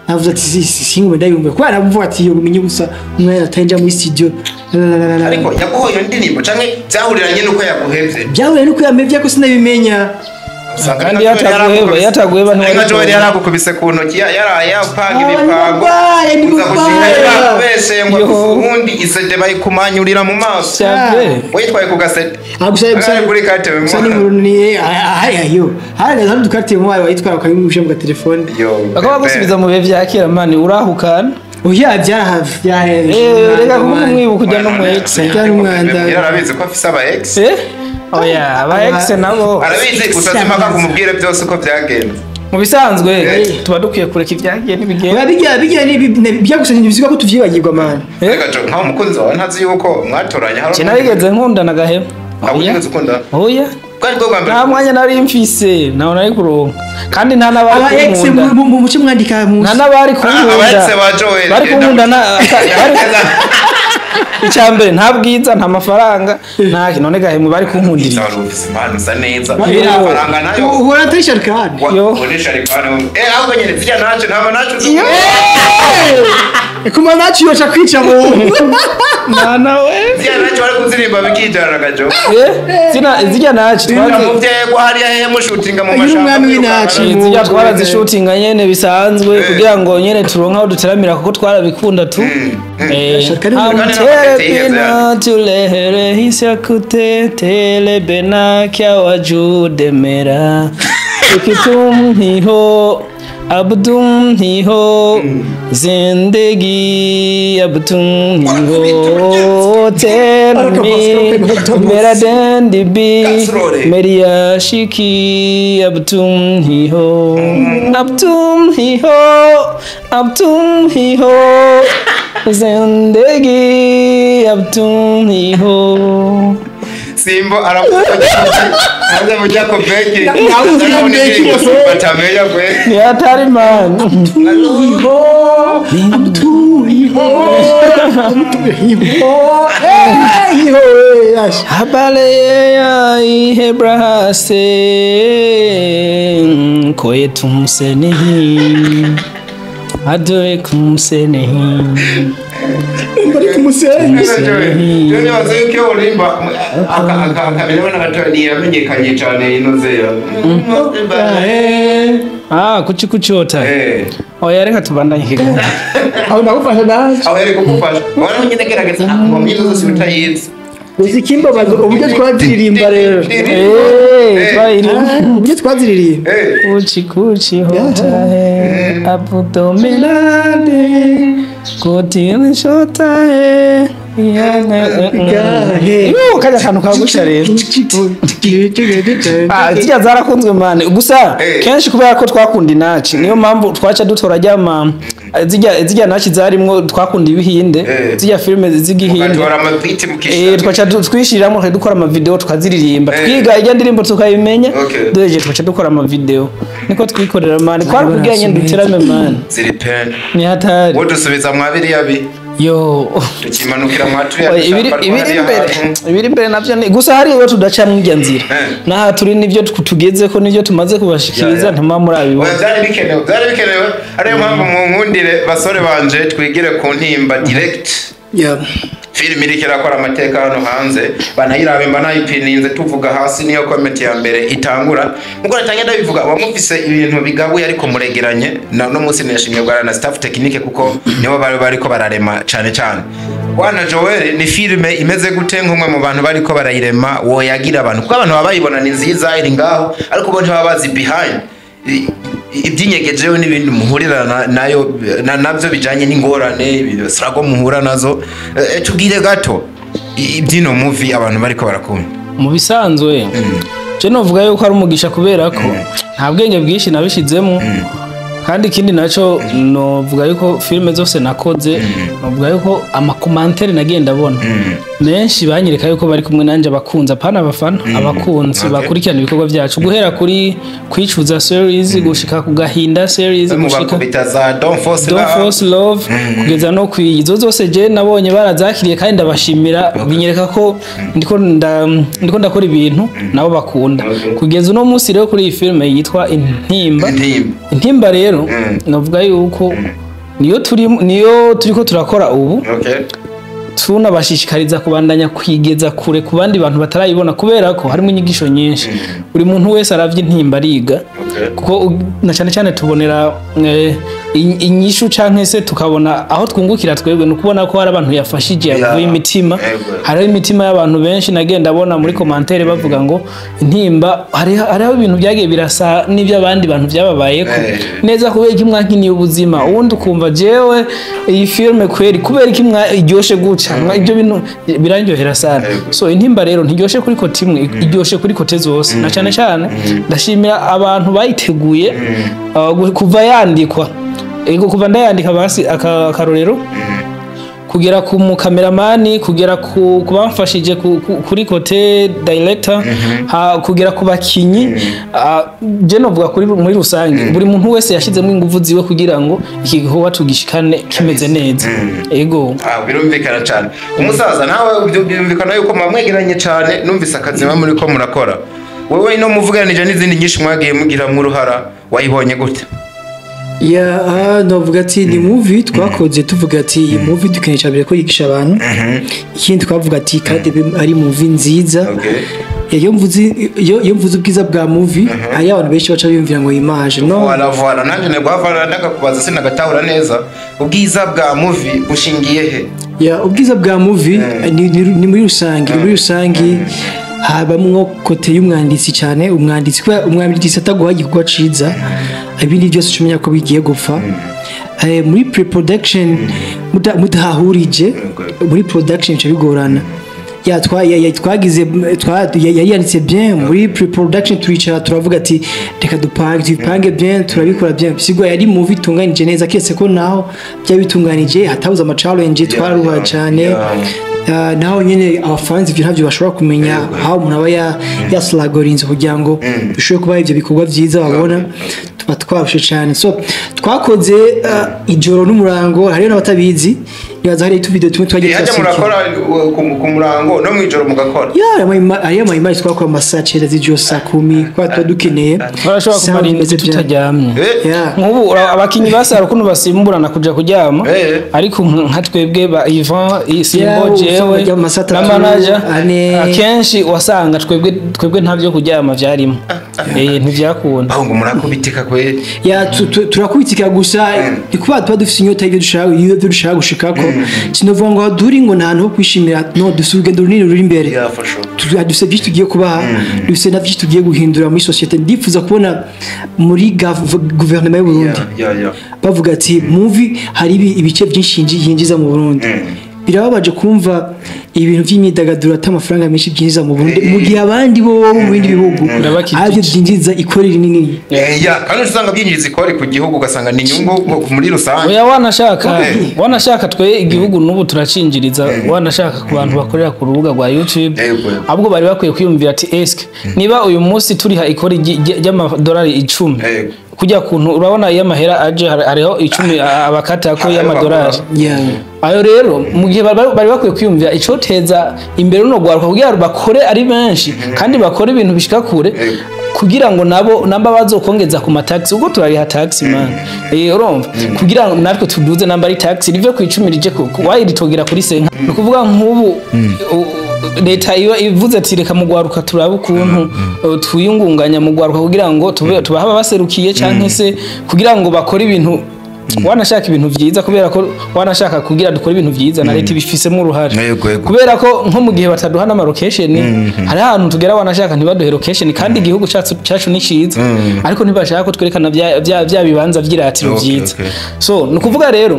Speaker 5: navuze ati singwe ndayumva kwa navuga ati yo umenye gusa umwana atanja muri studio
Speaker 2: ariko yaguhoye iyo ndirimbo canke byahuriranye nuko yaguhevye
Speaker 5: byahuriranye nuko yamevye ko sinabimenya
Speaker 1: Kandi yataguheba
Speaker 2: nka Joel yaragukubise ku ntoki yaraye apanga ibipango uza gushinga yabeshe ngo ubundi isede bayikumanyurira mu maso witwaye ku gasede
Speaker 5: gusa
Speaker 2: kuri carte
Speaker 5: gusa ni ni ayo hari gazo dukarte mu wayo witwara ukabimusha mu telefone
Speaker 1: bakaba gusubiza mu bihe vya kera mani urahukana
Speaker 5: oya byaraha
Speaker 1: reka kumwibuka ujya no mu ex
Speaker 5: byari umwanda
Speaker 2: yarabizi ko afise aba ex
Speaker 1: oya aba ex nabo
Speaker 2: arabizi gusa simpaka kumubwira byose uko byagenze
Speaker 1: mu bisanzwe tuba dukwiye kureka ibyagiye n'ibigenda
Speaker 5: bijya byagusanye ibisiga ko tuvyibagirwa man
Speaker 2: reka jo nka umukunzi wawe ntazi yuko mwatoranye hari
Speaker 1: je narigeze nkundana gahema
Speaker 2: oya
Speaker 1: oya
Speaker 2: bwari bwo bwa mbere
Speaker 1: nta mwanya nari mfise ntaho nari kuronka kandi nta n'abari kunkunda
Speaker 5: mu muce mwandika mu
Speaker 1: nta n'abari kunkunda
Speaker 2: aba ex ba Joel
Speaker 1: bari kunkunda na icambere nta bwiza nta mafaranga nta none gahemu bari kunkundira
Speaker 2: usa neza amafaranga nayo
Speaker 5: uhora atari sharikani
Speaker 1: yo
Speaker 2: uri sharikani ahubwo nyine zirya nacu nta nacu
Speaker 5: kuma nacu yoca kwica mu
Speaker 1: mana we
Speaker 2: zirya nacu bari kuzirimba bikijana gajo
Speaker 1: zirya nacu
Speaker 2: twazi hariya hehe mushutinga mu mashamba
Speaker 5: umwami w'inacu
Speaker 1: zirya twarazishutinga nyene bisanzwe kugira ngo nyene turonke aho duteramira kuko twarabikunda tu Amtere tulehere hisakute bena kya wajude mera ikitum hi ho अब तुम ही हो जिंदगी अब तुम ही हो तेरे मेरा डंडी भी मेरी आशिकी अब तुम ही हो अब तुम ही हो अब तुम ही हो जिंदगी अब तुम ही हो
Speaker 2: Simbo aravuga aza mujya ko beki batamenya kwe
Speaker 1: ni hatari man
Speaker 5: amtuiho amtuiho amtuiho
Speaker 1: habale ya Ibrahase koye tumse nahi adoe kumse nahi
Speaker 5: bari kumusenyi
Speaker 2: Joni waze yuko urimba akaberewe n'abaturage yamenyekanye cyane ino zera
Speaker 1: kuchi kuchota oya reka tubandanye kiganiro
Speaker 5: aho ndagufasha naje
Speaker 2: aho yari kugufasha wari nyine gerageza ngo myizo zose utayizi
Speaker 5: uzi kimbabaza uburyo twaziririmba rero uburyo twaziririmba
Speaker 1: kuchi kuchi hota he abudo milade kotin shota he kajya akantu kagusha rero zirya zarakunzwe mane gusa kenshi kubera ko twakunda inaci niyo mpamvu twaca dutora ryama zirya naci zarimwo twakunda ibihinde zirya filime z'igihinde twaca twishiriramo dukora amavideo tukaziririmba twiga ijya ndirimbo tukayimenya duhejeje twaca dukora amavideo niko twikorera mane kwari kugira nyine duterame mane
Speaker 2: ziri pen
Speaker 1: ni hatari
Speaker 2: wodusubiza mwa biriya bi
Speaker 1: yo
Speaker 2: tukimanukira mwaturiya
Speaker 1: ibiri imbere navyo ni gusa hari iyo tudaca mw'irya nzira naha turi nivyo tugeze ko nivyo tumaze kubashikiriza ntima murabibona
Speaker 2: byari bikenewe ariyo mpamvu mu nkundire basore banje twigire ku ntimba direct filime iriko irakora amateka hano hanze banayirabe mba nayipininze tuvuga hasi niyo comment ya mbere itangura nkuko natangiye ndabivuga wamufise ibintu bigabuye ariko muregeranye na no munsi nashimye bwana na staff technique kuko nibo bari bariko bararema cane cane Bwana Joel ni filime imeze gute nk'umwe mu bantu bariko barayirema woyagira abantu kuko abantu babayibona ni nziza iri ngaho ariko bo ntibaba bazi behind ibyinyegejeho n'ibindi muhurira nayo nabyo bijanye n'ingorane sirago muhura nazo tubwire gato ibyino movie abantu bariko barakunda
Speaker 1: mu bisanzwe je novuga yuko ari umugisha kubera ko nta bwenge bwinshi nabishizemo kandi ikindi naco novuga yuko filime zose nakoze novuga yuko amakomantere nagiye ndabona menshi banyereka yuko bari kumwe nanje abakunzi apana abafana abakunzi bakurikirana ibikorwa byacu guhera kuri kwicuza series gushika ku gahinda series gushika
Speaker 2: za Don't
Speaker 1: Force Love kugeza no kwizo zose je nabonye barazakiriye kandi ndabashimira binyereka ko ndiko ndakora ibintu nabo bakunda kugeza uno munsi rero kuri iyi filime yitwa Intimba Intimba rero navuga yuko niyo turiko turakora ubu Tunabashishikariza kubandanya kwigeza kure ku bandi bantu batarayibona, kubera ko harimo inyigisho nyinshi. Buri muntu wese aravye Intimba ariga, kuko na cyane cyane tubonera inyishu canke se tukabona aho twungukira twebwe, ni ukubona ko hari abantu yafashije, yavuye imitima. Hariho imitima y'abantu benshi nagenda abona muri commentaire bavuga ngo Intimba hariho ibintu byagiye birasa n'iby'abandi bantu byababayeko neza, kubera iki mwankiniye ubuzima? Ubundi ukumva jewe iyi filme kweri, kubera iki iryoshe guca? Ibyo bintu birandyohera sana. So Intimba rero ntiryoshe kuri côté imwe, iryoshe kuri côté zose. Na cyane cyane ndashimira abantu bayiteguye, kuva yandikwa, ego, kuva ndayandika basi akarorero, kugera ku mukameramani, kugera ku bamfashije kuri côté director, kugera ku bakinyi, je novuga kuri muri rusange buri muntu wese yashizemo ingufu ziwe kugira ngo iki gikorwa tugishikane kimeze neza, ego.
Speaker 2: Ah, birumvikana cyane. Umusaza nawe byumvikana yuko mwamwegeranye cyane. Numvise akazi muba muri ko murakora, wewe ino muvuganije n'izindi nyinshi mwagiye mugiramwo uruhara, wayibonye gute?
Speaker 5: Ya, novuga ati ni movie twakoze tuvuga ati iyi movie dukeneye cyane ko yigisha abantu. Ikindi twavuga ati kandi ari movie nziza. Ya, iyo mvuze ubwiza bwa movie, hari abantu benshi baca biyumvira ngo image no.
Speaker 2: Voilà, voilà, nanjye nabwo ndakakubaza, sinagatahura neza. Ubwiza bwa movie bushingiye he?
Speaker 5: Ya, ubwiza bwa movie ni muri rusange, habamwo côté y'umwanditsi cyane. Umwanditsi, kubera umwanditsi ataguha igikorwa ciza, ibindi byose umenya ko bigiye gupfa. Muri pre-production mudahahurije, muri production bica bigorana. Ya, twa ya, ya, twagize twa yari yanditse bien muri pre-production, turicara turavuga ati reka dupange, tubipange bien, turabikora bien. Bisigwa yari movie itunganije neza, keretse ko naho byari bitunganije hatabuze ama challenge, twararuha cyane. Naho nyene abafanzi ivyo ntavyo bashobora kumenya, aho umuntu aba yasiragorinze kugira ngo bishobore kuba ivyo bikorwa vyiza babona, tuba twarushe cyane. So twakoze ijoro n'umurango, hariyo n'abatabizi, nibaza hari utuvideo tumwe twagiye
Speaker 2: Hajya
Speaker 5: turasohoka.
Speaker 2: murakora ku murango no mwijoro mugakora?
Speaker 5: Ya, hariyo ama image twakora mu masaha 9 z'ijoro, saa 10, kubera tuba dukeneye
Speaker 1: Barashobora
Speaker 5: sound
Speaker 1: kumara indwi
Speaker 5: imeze bien.
Speaker 1: tutaryamye.
Speaker 5: Yeah.
Speaker 1: Nk'ubu abakinyi basara ukuntu basimburana kuja kuryama, ariko nka twebwe ba Ivan, Simbo,
Speaker 5: Yeah,
Speaker 1: jewe
Speaker 5: usanga baryama amasaha
Speaker 1: na
Speaker 5: 3,
Speaker 1: manager,
Speaker 5: 4.
Speaker 1: akenshi wasanga twebwe nta byo kuryama vyarimo, ntivyakunda.
Speaker 2: Aho ngo murakubitika kweli.
Speaker 5: Ya, turakubitika gusa ni kuba tuba dufite inyota y'ibyo dushaka, y'ibyo dushaka gushikako. Sinovuga ngo duri ngo nta hantu ho kwishimira, no dufite urugendo runini ruri imbere.
Speaker 2: Yeah, for sure.
Speaker 5: Dufite byinshi tugiye kubaha, dufite na byinshi tugiye guhindura muri société. Ndifuza kubona muri guverinoma y'u Burundi
Speaker 2: Yeah.
Speaker 5: bavuga ati movie hari ibice byinshi yinjiza mu Burundi. Birababaje kumva ibintu by'imyidagaduro ata amafaranga menshi byinjiza mu Burundi, mu gihe abandi bo mu bindi bihugu
Speaker 1: Ndabakijije.
Speaker 5: aribyo byinjiza ikori rinini.
Speaker 2: Ya, kandi usanga byinjiza ikori ku gihugu, ugasanga ni inyungu muri rusange.
Speaker 1: Oya, wanashaka wanashaka twe igihugu n'ubu turacinjiriza, wanashaka ku bantu bakorera ku rubuga rwa YouTube. Ahubwo bari bakwiye kwiyumvira ati eske niba uyu munsi turiha ikori ry'amadolari 10, kujya kuntu urabona iyo amahera aje hariho 10 abakatako
Speaker 2: Ayo
Speaker 1: y'amadolari.
Speaker 2: bakora.
Speaker 1: Ayo rero mu gihe bari bakwiye kwiyumvira icoteza imbere runo rwaruka kugira ngo bakore ari benshi kandi bakore ibintu bishika kure, kugira ngo nabo namba bazokongeza ku mataxi, ubwo turariha taxi man, urumva, kugira ngo natwe tuduze, namba ari taxi rive ku 10 rije ku wayi ritogera kuri senka. Ni ukuvuga nk'ubu leta iba ivuze ati reka mu gwaruka turabe ukuntu twiyungunganya mu gwaruka kugira ngo tube tubaha baserukiye canke se kugira ngo bakore ibintu, wanashaka ibintu vyiza, kubera ko wanashaka kugira dukore ibintu vyiza na leta ibifisemo uruhare.
Speaker 2: Yego, yego.
Speaker 1: Kubera ko nko mu gihe bataduha n'ama location, hari ahantu tugera wanashaka ntibaduhe location, kandi igihugu cacu ni ciza, ariko ntibashaka ko twerekana bya bibanza vy'iratiro vyiza. So ni ukuvuga rero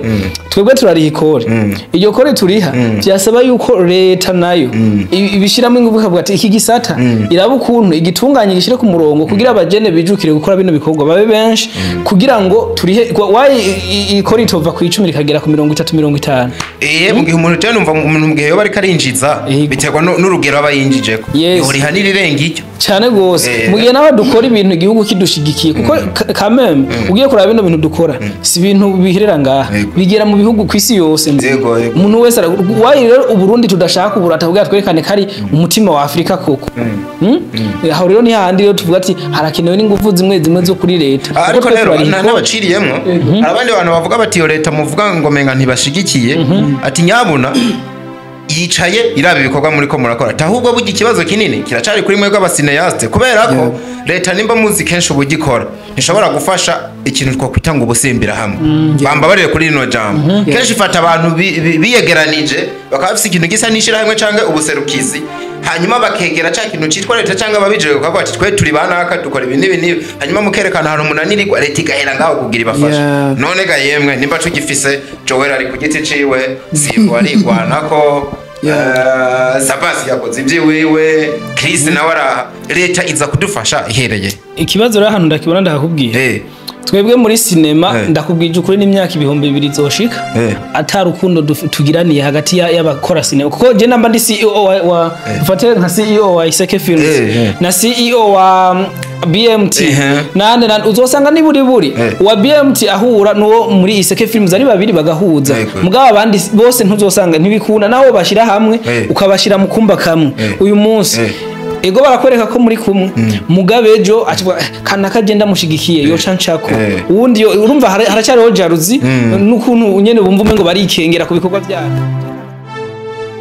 Speaker 1: twebwe turariha ikori, iryo kori turiha vyasaba yuko leta nayo ibishiramo ingufu, ikavuga ati iki gisata iraba ukuntu igitunganye, gishyire ku murongo kugira abajene bijukire gukora bino bikorwa babe benshi, kugira ngo turihe wayi ikori itova ku 10 rikagera ku 30, 50.
Speaker 2: Mu gihe umuntu cyane numva umuntu mu gihe yoba ariko arinjiza, biterwa n'urugero aba yinjijeko, yoriha n'irirenga icyo.
Speaker 1: Cyane gose. Mu gihe nawe dukora ibintu igihugu kidushigikiye, kuko kameme ugiye kuraba bino bintu dukora si ibintu biherera ngaha, bigera mu bihugu ku isi yose nzi.
Speaker 2: Yego, yego.
Speaker 1: Umuntu wese wayi rero Uburundi tudashaka uburata kugira twerekane ko ari umutima wa Afurika koko. Aho rero ni hahandi rero tuvuga ati harakenewe n'ingufu zimwe zimwe zo kuri leta.
Speaker 2: Ah, ariko
Speaker 1: Kuko twe
Speaker 2: rero
Speaker 1: turariha ikori.
Speaker 2: n'abaciriyemwo, hari abandi bantu bavuga bati iyo leta muvuga ngo menga ntibashigikiye, ati nyabuna Yicaye iraba ibikorwa muri ko murakora. Ahubwo burya ikibazo kinini kiracari kuri mwebwe aba cinéastes, kubera ko leta, nimba muzi kenshi ubugikora, ntishobora gufasha ikintu twakwita ngo ubusimbira hamwe. Bambabarire kuri rino jambo, kenshi ifata abantu biyegeranije bakaba bafise ikintu gisa n'ishirahamwe canke ubuserukizi, hanyuma bakegera ca kintu citwa leta canke ababijeje, bakavuga ati twe turi banaka, dukora ibi n'ibi n'ibi, hanyuma mukerekana ahantu munanirirwa, leta igahera ngaho kugira ibafashe. None ga yemwe, nimba tugifise Joel ari ku giti ciwe, Simbo arigwanako, Sabasi yakoze ibyiwiwe, Chris nawe araha, leta iza kudufasha ihereye
Speaker 1: Ikibazo rero ahantu ndakibona, ndakakubwira. Twebwe muri sinema, ndakubwije ukuri, n'imyaka 2000 izoshika ata rukundo tugiraniye hagati y'abakora sinema, kuko je namba ndi CEO wa ufate nka CEO wa Iseke Films na CEO wa BMT nande uzosanga ni buri buri wa BMT ahura nuwo muri Iseke Films ari babiri bagahuza, mugabo abandi bose ntuzosanga ntibikunda naho bashira hamwe, ukabashira mu kumba kamwe uyu munsi. Ego, barakwereka ko muri kumwe, mugabe ejo acivuga kanaka agenda mushigikiye yoca nshako uwundi urumva haracyariho jalousie n'ukuntu nyene bumva umengo barikengera ku bikorwa byabo.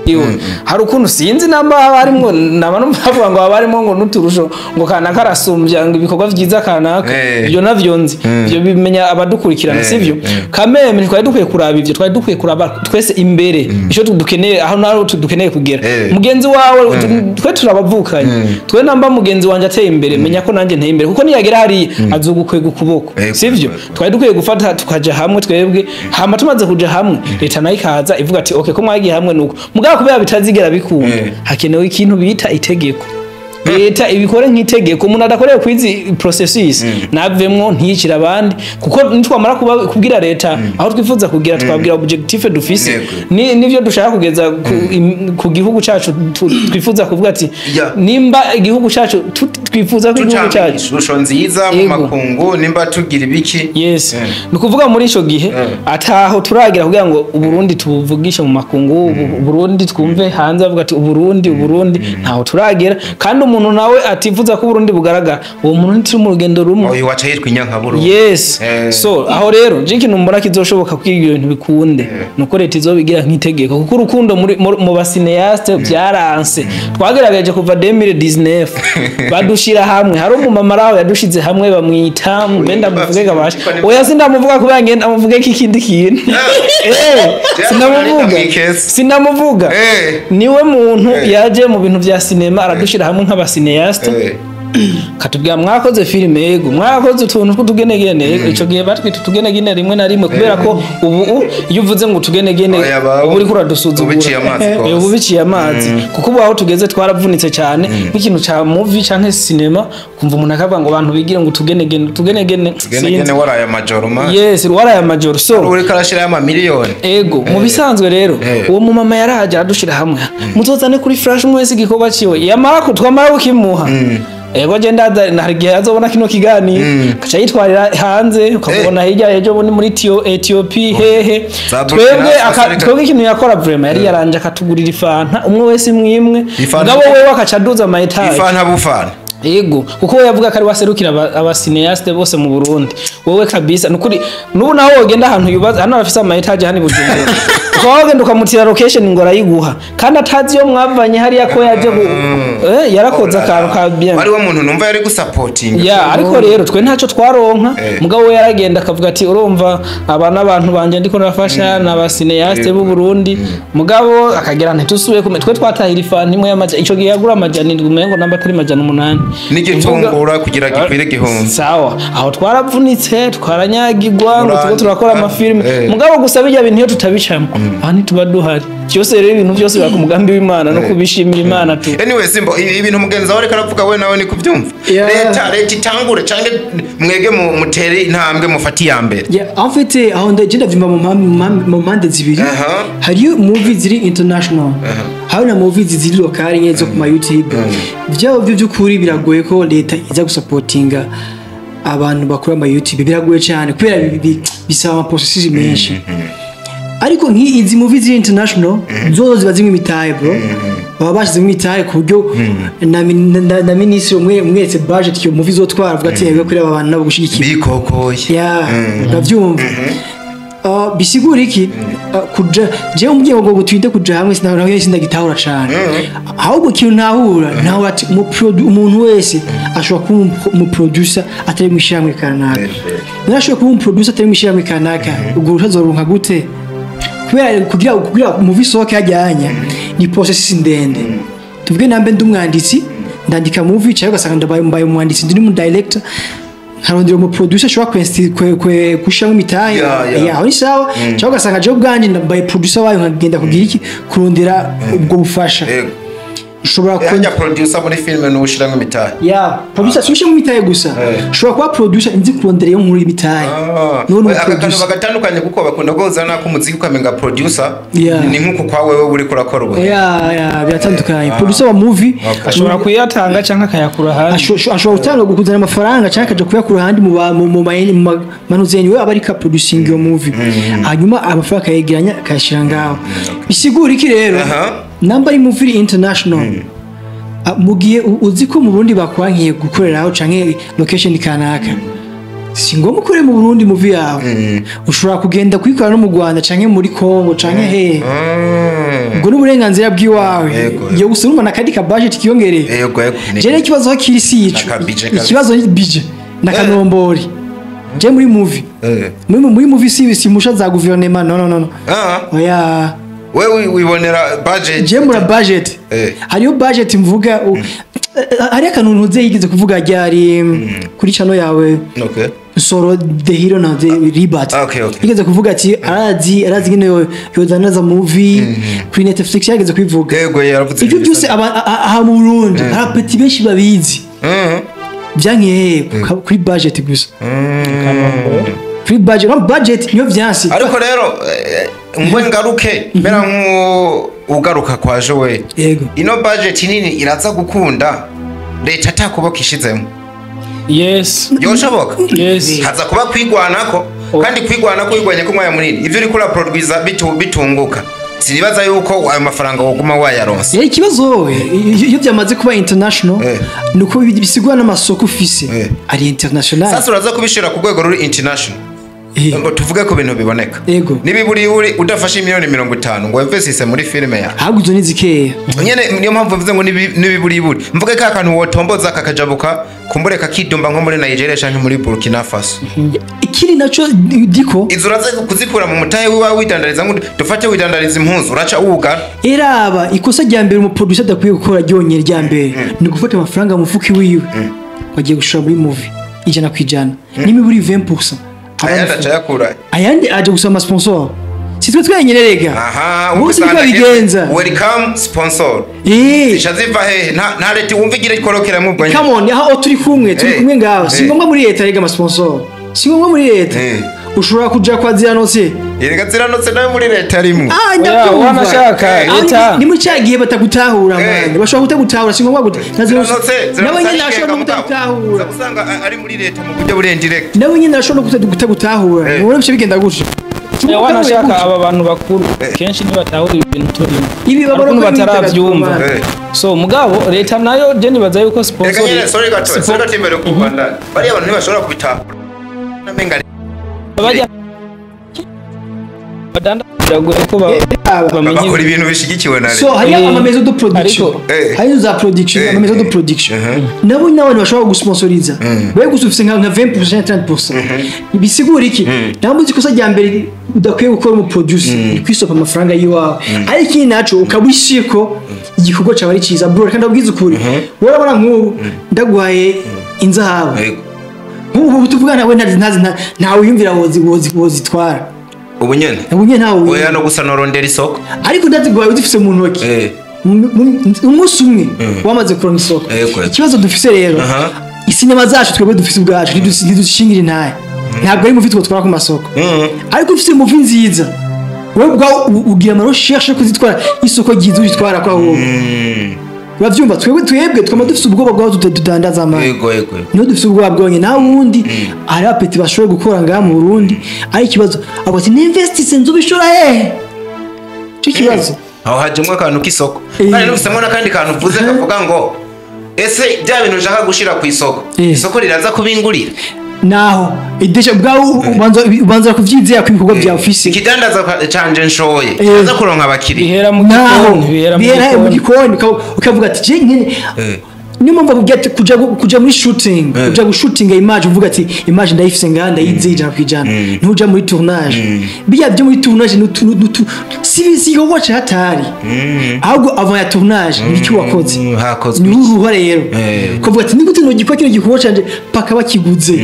Speaker 1: Iwe hari ukuntu sinzi namba haba harimwo, naba numva bavuga ngo haba harimwo ngo n'uturusho, ngo kanaka arasumbya ngo ibikorwa vyiza kanaka. Ibyo navyo nzi, ibyo bimenya abadukurikirana, sivyo? Kameme ntitwari dukwiye kuraba ivyo, twari dukwiye kuraba twese imbere ico dukeneye, aho naho dukeneye kugera. Mugenzi wawe, twe turabavukanye, twe namba mugenzi wanje ateye imbere, menya ko nanjye nteye imbere, kuko niyagera hariya azogukwega ukuboko, sivyo? Twari dukwiye gufata tukaja hamwe twebwe, hama tumaze kuja hamwe leta nayo ikaza ivuga ati okay, ko mwagiye hamwe nuko. Mugabo kubera bitazigera bikunda, hakenewe ikintu bita itegeko, leta ibikore nk'itegeko. Umuntu adakorewe kwizi processus navemwo, ntiyicira abandi, kuko nitwamara kubwira leta aho twifuza kugira, twabwira objectif dufise nivyo dushaka kugeza ku gihugu cacu, twifuza kuvuga ati nimba igihugu cacu twifuza ko igihugu
Speaker 2: Tucanga
Speaker 1: cacu
Speaker 2: ishusho nziza mu makungu, nimba tugira ibiki.
Speaker 1: Yes, ni ukuvuga muri ico gihe ataho turagira kugira ngo Uburundi tubuvugishe mu makungu, Uburundi twumve hanze bavuga ati Uburundi, Uburundi, ntaho turagera. Kandi umuntu nawe atifuza ko Uburundi bugaragara, uwo muntu ntituri mu rugendo rumwe.
Speaker 2: Oyu waca yitwa inyankaburu.
Speaker 1: Yes. So aho rero je ikintu mbona kizoshoboka kugira ibyo bintu bikunde nuko leta izobigira nk'itegeko, kuko urukundo muri mu ba cinéastes byaranse. Twagerageje kuva 2019 badushira hamwe, hari umumama araho yadushize hamwe, bamwita mbenda muvuge gabasha, oya sindamuvuga kubera ngenda amuvuge ko ikindi kintu, sinamuvuga, sinamuvuga. Niwe muntu yaje mu bintu vya sinema aradushira hamwe nk'aba cinéastes, katubwira mwakoze filime, yego mwakoze utuntu tw'utugenegene, yego ico gihe batwita utugenegene rimwe na rimwe, kubera ko ubu iyo uvuze ngo utugenegene
Speaker 2: Oya, bawe.
Speaker 1: uba uriko uradusuzugura.
Speaker 2: Ubiciye amazi rwose.
Speaker 1: Uba ubiciye amazi, kuko ubu aho tugeze twaravunitse cyane nk'ikintu ca movie canke cinema, kumva umuntu akavuga ngo abantu bigire ngo utugenegene, utugenegene.
Speaker 2: Genegene.
Speaker 1: Sinzi.
Speaker 2: Waraye amajoro ma.
Speaker 1: Yes, waraye amajoro, so
Speaker 2: uriko arashirayo amamiliyoni.
Speaker 1: Ego, mu bisanzwe rero uwo mumama yaraje aradushira hamwe, muzozane kuri flash mwese igikorwa ciwe, yamara ko twamara kukimuha. Ego, je ndaza hari igihe azobona kino kiganiro akaca yitwarira hanze, ukabona hirya ejo bundi muri Ethiopia hehe.
Speaker 2: Za Burkina
Speaker 1: Twebwe
Speaker 2: Faso
Speaker 1: twebwe ikintu yakora vraiment, yari yaranje akatugurira ifanta umwe wese imwe imwe.
Speaker 2: Ifanta-
Speaker 1: Mugabo wewe akaca aduza ama étages.
Speaker 2: Ifanta bufana.
Speaker 1: Yego, kuko we yavuga ko ari waserukira aba cinéastes bose mu Burundi. Wowe kabisa nukuri nubu naho wogenda ahantu yubatse hano arafise ama étages hano i Bujumbura, ukaba wagenda ukamutira location ngo arayiguha, kandi atazi iyo mwavanye hariya ko yaje yarakoze akantu ka bien.
Speaker 2: Wari wo muntu numva yari gusapotinga.
Speaker 1: Ya, ariko rero twe ntacyo twaronka. Mugabo we yaragenda akavuga ati urumva aba n'abantu banje ndiko ndafasha ni aba cinéastes b'u Burundi, mugabo akagira ntitusubiye kume twe twatahira ifanta imwe y'amaja, ico gihe yagura 700 umengo namba atari 800.
Speaker 2: N'igitungura kugira gikwire 1000.
Speaker 1: Sawa, aho twaravunitse, twaranyagirwa ngo tuko turakora amafilime, mugabo gusa bijya bintu iyo tutabicamo aha ntituba duhari byose. Rero ibintu byose biba ku mugambi w'Imana no kubishimira Imana tu.
Speaker 2: Anyway, Simbo, ibintu mugenzi wawe ariko aravuga, we nawe ni kubyumva. Leta itangure canke mwege mutere intambwe, mufate iya mbere.
Speaker 5: Yeah, en fait aho ndaje ndavyumva mu mpande zibiri. Hariyo movie ziri international, hari na movie ziri local nyene zo ku ma YouTube. Vyabo byo by'ukuri biragoye ko leta iza gusapotinga abantu bakora ama YouTube, biragoye cyane kubera bisaba ama processus menshi. Ariko nk'izi movie ziri international zozo ziba zimwe imitahe bro, baba bashyizemo imitahe ku buryo na minisitiri umwe umweretse budget iyo movie izotwara avuga ati yego, kuri aba bantu nabo gushyigikira.
Speaker 2: Bikokoye.
Speaker 5: Ya, urabyumva. Bisigura iki? Kuja jewe umubyeyi ngo gutwite kuja hamwe sinabona, sindagitahura cane. Ahubwo ikintu ntahura ati umuntu wese ashobora kuba umu producer atari mu ishyirahamwe kanaka. Narashobora kuba umu producer atari mu ishyirahamwe kanaka, ubwo utazoronka gute? Kubera kugira movie isohoke hajyanya ni process ndende. Tuvuge nambe ndi umwanditsi, ndandika movie, cyangwa ugasanga ndabaye mbaye umwanditsi, ndi mu director, nkarondera umu producer ashobora gushiramo imitahe.
Speaker 2: Yeah.
Speaker 5: Aho ni sawa. Cyangwa ugasanga jewe ubwanje ndambaye producer wayo, nkagenda kugira iki, kurondera ubwo bufasha. Ushobora
Speaker 2: Hajya producer muri filime n'ushiramo imitahe.
Speaker 5: Ya, producer si ushiramo imitahe gusa. Ushobora kuba producer nzi kurondera iyo nkuru y'imitahe. None
Speaker 2: Aka kantu
Speaker 5: producer
Speaker 2: bagatandukanye, kuko bakunda guhuza ko umuziki ukamenga producer
Speaker 5: Yeah.
Speaker 2: ni nk'uko kwa wewe uri kurakora ubu.
Speaker 5: Ya, biratandukanye. Producer wa movie
Speaker 1: Ashobora kuyatanga cyangwa akayakura ahandi.
Speaker 5: Ashobora gutanga, kuzana amafaranga, cyangwa akaja kuyakura ahandi mu ba- mu mu ma- mu ma- manuzeni we aba ariko producing iyo movie, hanyuma amafaranga akayegeranya akayashyira ngaho. Bisigura iki rero? Namba ari movie iri international, mu gihe uzi ko mu Burundi bakwankiye gukoreraho canke location kanaka, si ngombwa ukore mu Burundi movie yawe. Ushobora kugenda kuyikora no mu Rwanda canke muri Congo canke hehe. Ubwo ni uburenganzira bw'iwawe.
Speaker 2: Yego.
Speaker 5: Iyo gusa urumva nakandi ka budget kiyongereye.
Speaker 2: Yego yego
Speaker 5: Jere ikibazo aho kiri si ico.
Speaker 2: Naka budget kabisa.
Speaker 5: Ikibazo ni budget na kanombori. Je muri movie, muri movie si musha za gouvernement, no, no, no, no. Oya.
Speaker 2: Wewe wibonera budget.
Speaker 5: Je mura budget. Hariyo budget mvuga, hari akantu ntuze yigeze kuvuga ryari kuri channel yawe. Soro the Hero na the Ribat. Yigeze kuvuga ati arazi ngene yozanaza movie kuri Netflix, yageze kubivuga.
Speaker 2: Yego, yaravuze.
Speaker 5: Ibyo byose aha mu Burundi hari abapeti benshi babizi. Byankiye kuri budget gusa. Kuri budget, no budget niyo vyansi.
Speaker 2: Ariko rero ngwe ngaruke mbera nk'ugaruka kwa Joel. Ino budget nini iraza gukunda leta atakuboko ishizemo?
Speaker 1: Yes.
Speaker 2: Yoshoboka?
Speaker 1: Yes.
Speaker 2: Haza kuba kwigwanako, kandi kwigwanako wigwanye ko umwanya munini ivyo uriko uraproduisa bitunguka, sinibaza yuko ayo mafaranga woguma wayaronse.
Speaker 5: Ikibazo wowe, iyo byamaze kuba international, ni uko bisigwa n'amasoko ufise ari international.
Speaker 2: Sasa uraza kubishira ku rwego ruri international, ngo tuvuge ko ibintu biboneka. Nibiburi uri udafashe miliyoni 50 ngo wemvesise muri filime yawe.
Speaker 5: Ahubwo izo ni zikeya.
Speaker 2: Nyene niyo mpamvu mvuze ngo nibiburiburi, mvuge ka kantu wotomboza kakajabuka kumbure kakidumba nko muri Nigeria canke muri Burkina Faso.
Speaker 5: Ikindi naco diko
Speaker 2: Izo uraza kuzikura mu mutahe wiwawe widandariza, ngo dufate widandariza impuzu, uraca wugara.
Speaker 5: Eraba ikosa rya mbere umuproducer adakwiye gukora ryonyine rya mbere ni gufata amafaranga mu mufuki wiwe wagiye gushora muri movie 100%, nimiburi 20%.
Speaker 2: Ayandi aca ayakura.
Speaker 5: Ayandi aje gusaba amasponsor, si twe twenyine rega. Bose niko babigenza.
Speaker 2: Welcome sponsor. Zica ziva hehe? Nta leta wumva igira ikorokeramo ubwo nyene.
Speaker 5: Come on, aho turi kumwe, turi kumwe ngaho. Si ngombwa muri leta rega, amasponsor si ngombwa muri leta. Ushobora kuja kwa ziranotse.
Speaker 2: Erega ziranotse nawe muri leta rimwe.
Speaker 5: Ah, ndabyumva.
Speaker 1: Wanashaka, leta.
Speaker 5: Ni muri cya gihe batagutahura, mwana bashobora kutagutahura, si ngombwa gute.
Speaker 2: Ziranotse.
Speaker 5: Nawe nyine arashobora no kutagutahura.
Speaker 2: Usanga ari muri leta mu buryo buri indirect.
Speaker 5: Nawe nyine arashobora no kutagutahura. Mubona bice bigenda gutyo.
Speaker 1: Wanashaka aba bantu bakuru kenshi ntibatahura ibintu turimo.
Speaker 5: Ibi babona
Speaker 1: Hari
Speaker 5: ko
Speaker 1: ukuntu batarabyumva.
Speaker 5: imyidagaduro.
Speaker 1: So mugabo leta nayo je nibaza yuko
Speaker 2: Reka
Speaker 1: sponsor
Speaker 2: nyene, sorry gato, sorry gato, imbere ku Rwanda bariya bantu ntibashobora kubitahura namenga.
Speaker 1: Bajya badanda biragoye ko bamenye.
Speaker 2: Bakora ibintu bishigikiwe na leta.
Speaker 5: So hariyo ama maison de production, hariyo za production, ama maison de production nabo n'abantu bashobora gusponsoriza wewe gusa ufise nka 20% 30%. Bisigura iki? Ntabwo uzi ikosa rya mbere udakwiye gukora umu producer ni kwisopa amafaranga yiwawe, ariko ikindi naco ukaba wishyuye ko igikorwa cyawe ari cyiza, bro. Reka ndabwize ukuri, urabona nk'ubu ndaguhaye inzahabu, nk'ubu tuvugana nawe ntawe wiyumvira wozitwara.
Speaker 2: Ubu nyene.
Speaker 5: Ubu nyene ntawe
Speaker 2: Oya,
Speaker 5: wiyumvira.
Speaker 2: no gusa norondera isoko.
Speaker 5: Ariko ndaziguhaye uzifise mu ntoki, umunsi umwe wamaze kuronka isoko. Ikibazo dufise rero, isinema zacu twebwe dufise ubwacu ntidushingira intahe, ntabwo ari movie twotwara ku masoko. Ariko ufise movie nziza, wowe ubwawe ugira ama recherche yo kuzitwara, isoko ryiza uritwara ko ahubwo uravyumva. Twebwe twama dufise ubwoba bwaho tudandaza amata.
Speaker 2: Yego yego
Speaker 5: Niho dufise ubwoba bwonyine. Naho ubundi hari abapeti bashoboye gukora ngaha mu Burundi, ari ikibazo avuga ati ninvestise nzobishora hehe? Ico kibazo.
Speaker 2: Aho hajemwo akantu k'isoko, kandi nufisemo n'akandi kantu uvuze kavuga ngo ese bya bintu nshaka gushira ku isoko, isoko riraza kubingurira?
Speaker 5: Naho idesha bwawe ubanza kuvyizera ko ibikorwa byawe ufise.
Speaker 2: Ikidandaza canje nshoye aza kuronka abakiriya.
Speaker 1: Bihera mu
Speaker 5: Naho
Speaker 1: gikoni, bihera mu
Speaker 5: bihera mu
Speaker 1: gikoni.
Speaker 5: gikoni, ukavuga ati je nyene niyo mpamvu akubwira ati kuja muri shooting, kuja gushootinga image, uvuga ati image ndayifise ngaha, ndayizeye 100%, ntuja muri tournage. Bijya byo muri tournage si si igikorwa hatari, ahubwo avant ya tournage nicyo wakoze.
Speaker 2: Hakozwe
Speaker 5: ni
Speaker 2: iki?
Speaker 5: uruha rero kuvuga ati nigute nogikora kino gikorwa canje paka bakiguze,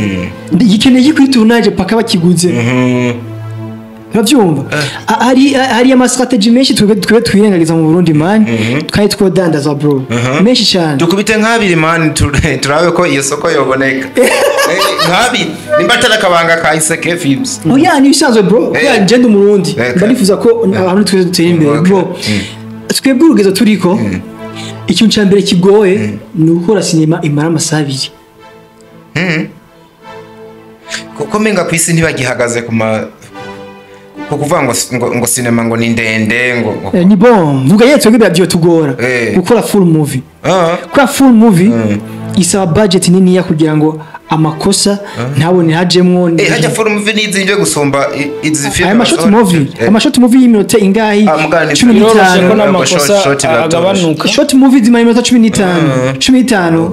Speaker 5: gikeneye kuri tournage paka bakiguze. Urabyumva? Hari ama strategy menshi twebwe twirengagiza mu Burundi, man, kandi twodandaza, bro, menshi cyane.
Speaker 2: Dukubite nk'abiri, man, turabe ko iyo soko yoboneka. Nk'abiri nimba atari akabanga ka Iseke Films.
Speaker 5: Oya, ni ibisanzwe, bro. Oya, je ndi Umurundi, mba nifuza ko abantu twese dutera imbere, bro. Twebwe urugezo turiko, ikintu cya mbere kigoye ni ugukora sinema imara amasaha 2.
Speaker 2: Kuko menga ku isi ntibagihagaze ku ma ku kuvuga ngo sinema ngo ni ndende ngo
Speaker 5: Ni bon, mvuga ye twebwe biratugora gukora full movie. Gukora full movie isaba budget niniya kugira ngo amakosa ntabone hajemwo.
Speaker 2: Hajya full movie nizimvye gusumba izi film
Speaker 5: Aya ma short
Speaker 2: basohora.
Speaker 5: movie, ama short movie y'iminota ingahe?
Speaker 2: Ah, mugani.
Speaker 5: Cumi
Speaker 1: Biroroshe ko
Speaker 5: n'itanu.
Speaker 1: n'amakosa
Speaker 2: Short biba byoroshe.
Speaker 1: agabanuka.
Speaker 5: Short movie zimara iminota 15, 15.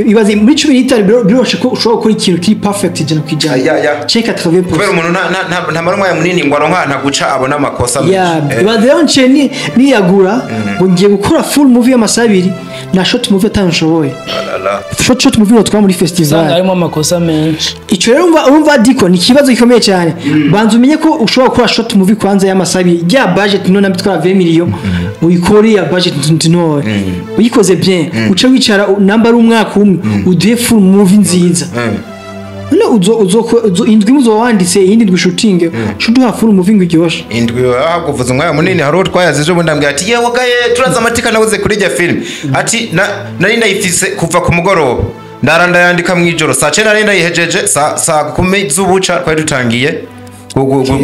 Speaker 5: Ibaze muri 15 biroroshe ko ushobora gukora ikintu kiri perfect 100%,
Speaker 2: Ya, ya.
Speaker 5: check 80%.
Speaker 2: Kubera umuntu ntamara umwanya munini ngo aronka ahantu aguca abona amakosa menshi.
Speaker 5: Ya, ibaze rero nce niyagura ngo ngiye gukora full movie y'amasaha 2 na short movie atanu nshoboye.
Speaker 2: Alala.
Speaker 5: Short movie notwara muri
Speaker 1: Usanga
Speaker 5: festival.
Speaker 1: harimo amakosa menshi.
Speaker 5: Icyo rero urumva diko ni ikibazo gikomeye cyane. Banza umenye ko ushobora gukora short movie kwanza y'amasaha 2 ya budget none bitwara 20 millions, uyikore ya budget ntoya, uyikoze bien, uce wicara namba ari umwaka umwe uduhe full movie nziza. None uzo indwi muzo wanditse, iyindi ndwi shooting, shuduha full movie ngo iryoshe.
Speaker 2: Indwi ahubwo uvuze umwanya munini. Hari uwo twayaze ejo bundi, ambwira ati yewe gaye, turaza amatika nabuze kuri irya film, ati nari ndayifise kuva ku mugoroba, ndara ndayandika mu ijoro saa 9 nari ndayihejeje, saa 10 z'ubuca twari dutangiye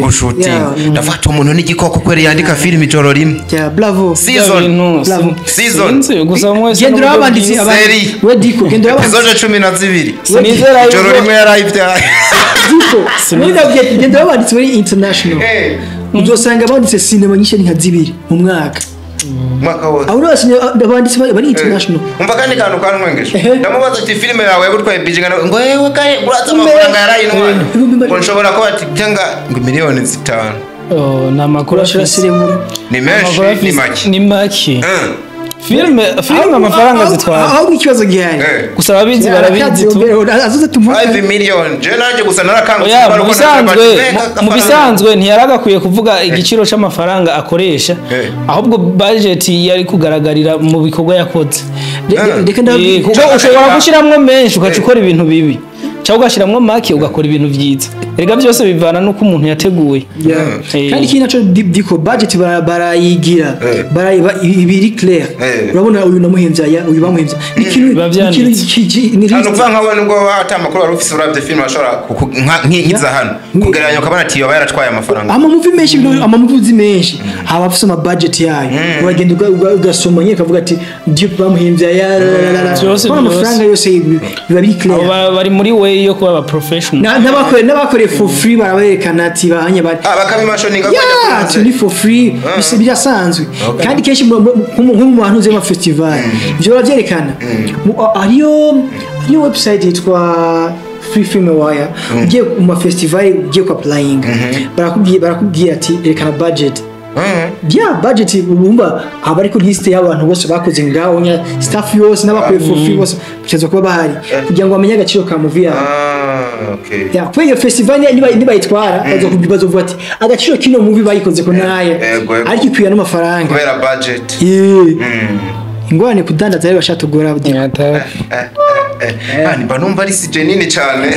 Speaker 2: gushutinga. Ndavuga ati umuntu n'igikoko kweri, yandika film ijoro rimwe.
Speaker 5: Ya, bravo.
Speaker 2: Season.
Speaker 1: Bintu
Speaker 5: Bravo.
Speaker 2: Season.
Speaker 1: Sinzi, gusa mwese
Speaker 5: Gendera
Speaker 1: n'uburyo
Speaker 5: abanditsi
Speaker 1: bwiza.
Speaker 2: Seri.
Speaker 5: We diko gendera abanditsi.
Speaker 2: Episode 12.
Speaker 1: Sinizera
Speaker 2: Ijoro
Speaker 1: yuko
Speaker 2: rimwe yarayibyaye.
Speaker 5: Diko ndabwiye, gendera abanditsi bari international, uzosanga abanditse sinema nyinshi ni nka zibiri mu mwaka.
Speaker 2: Umwaka wose.
Speaker 5: Abo ni abanditsi bari international.
Speaker 2: Umva kandi kantu kantwengeje.
Speaker 5: Ehe.
Speaker 2: Ndamubaza ati filime yawe yagutwaye bije ngana, ngo yewe kaye uraza amafaranga yarayintwaye, ngo nshobora kuba ati byanga ngo miliyoni 5.
Speaker 1: Oh, ni amakuru
Speaker 5: Urashira
Speaker 1: afise.
Speaker 5: siremura.
Speaker 2: Ni menshi?
Speaker 1: Amakuru
Speaker 2: Ni
Speaker 1: afise.
Speaker 2: make?
Speaker 1: Ni make. Filime amafaranga zitwara.
Speaker 5: Ahubwo ikibazo gihari,
Speaker 1: Gusa ababizi barabizi tu.
Speaker 5: azoze tumuha.
Speaker 2: 5 million, je nanjye gusa narakangutse
Speaker 1: Oya,
Speaker 2: kubera
Speaker 1: mu
Speaker 2: ko
Speaker 1: bisanzwe
Speaker 2: naje bati,
Speaker 1: mu bisanzwe ntiyaragakwiye kuvuga igiciro c'amafaranga akoresha, ahubwo budget yari kugaragarira mu bikorwa yakoze.
Speaker 5: Reka ndababwira.
Speaker 1: Kuko ushobora gushiramwo menshi ugaca ukora ibintu bibi, cyangwa ugashiramwo make ugakora ibintu vyiza. Erega byose bivana n'uko umuntu yateguye.
Speaker 5: Kandi ikindi naco, diko budget barayigira, ibiri clair. Urabona uyu namuhemvye aya, uyu bamuhemvye ikintu.
Speaker 1: Biba vyanditse.
Speaker 5: Ni
Speaker 2: Hano
Speaker 5: list.
Speaker 2: kuvuga nkawe nubwo ata amakuru wari ufise, uravye filime washobora nkiza hano kugereranya ukabona ati yoba yaratwaye amafaranga.
Speaker 5: Ama movie menshi, ama movie menshi haba afise ama budget yayo, uragenda ugasoma nyine ukavuga ati Dieu bamuhemvye aya, la, la, la.
Speaker 1: Vyose,
Speaker 5: Kubona
Speaker 1: vyose.
Speaker 5: amafaranga yose biba biri
Speaker 1: Abo
Speaker 5: clair.
Speaker 1: bari muri way yo kuba aba professional.
Speaker 5: N'abakoreye for free baraberekana ati bahanye bari
Speaker 2: Bakabimashoninga.
Speaker 5: Yeah, turi for free, birasanzwe. Kandi kenshi nko mu bantu z'ama festival ibyo barabyerekana. Hariyo website yitwa Free Film Wire. Ugiye mu ma festival, ugiye ku applying, barakubwira ati erekana budget ya budget. Ubumba aba ariko liste y'abantu bose bakoze ngaho nya staff yose n'abakuye for free bose bashobora kuba bahari kugira ngo bamenye agaciro ka movie yawe.
Speaker 2: Ah, okay.
Speaker 5: Ya, kubera iyo festival niba yitwara bazovuga ati agaciro kino movie bayikoze ko naye
Speaker 2: Ego, ego.
Speaker 5: ariko ikwiye n'amafaranga.
Speaker 2: Kubera budget.
Speaker 5: Ingorane kudandaza rero bashatugora.
Speaker 2: Mba numva ari sije nini cyane.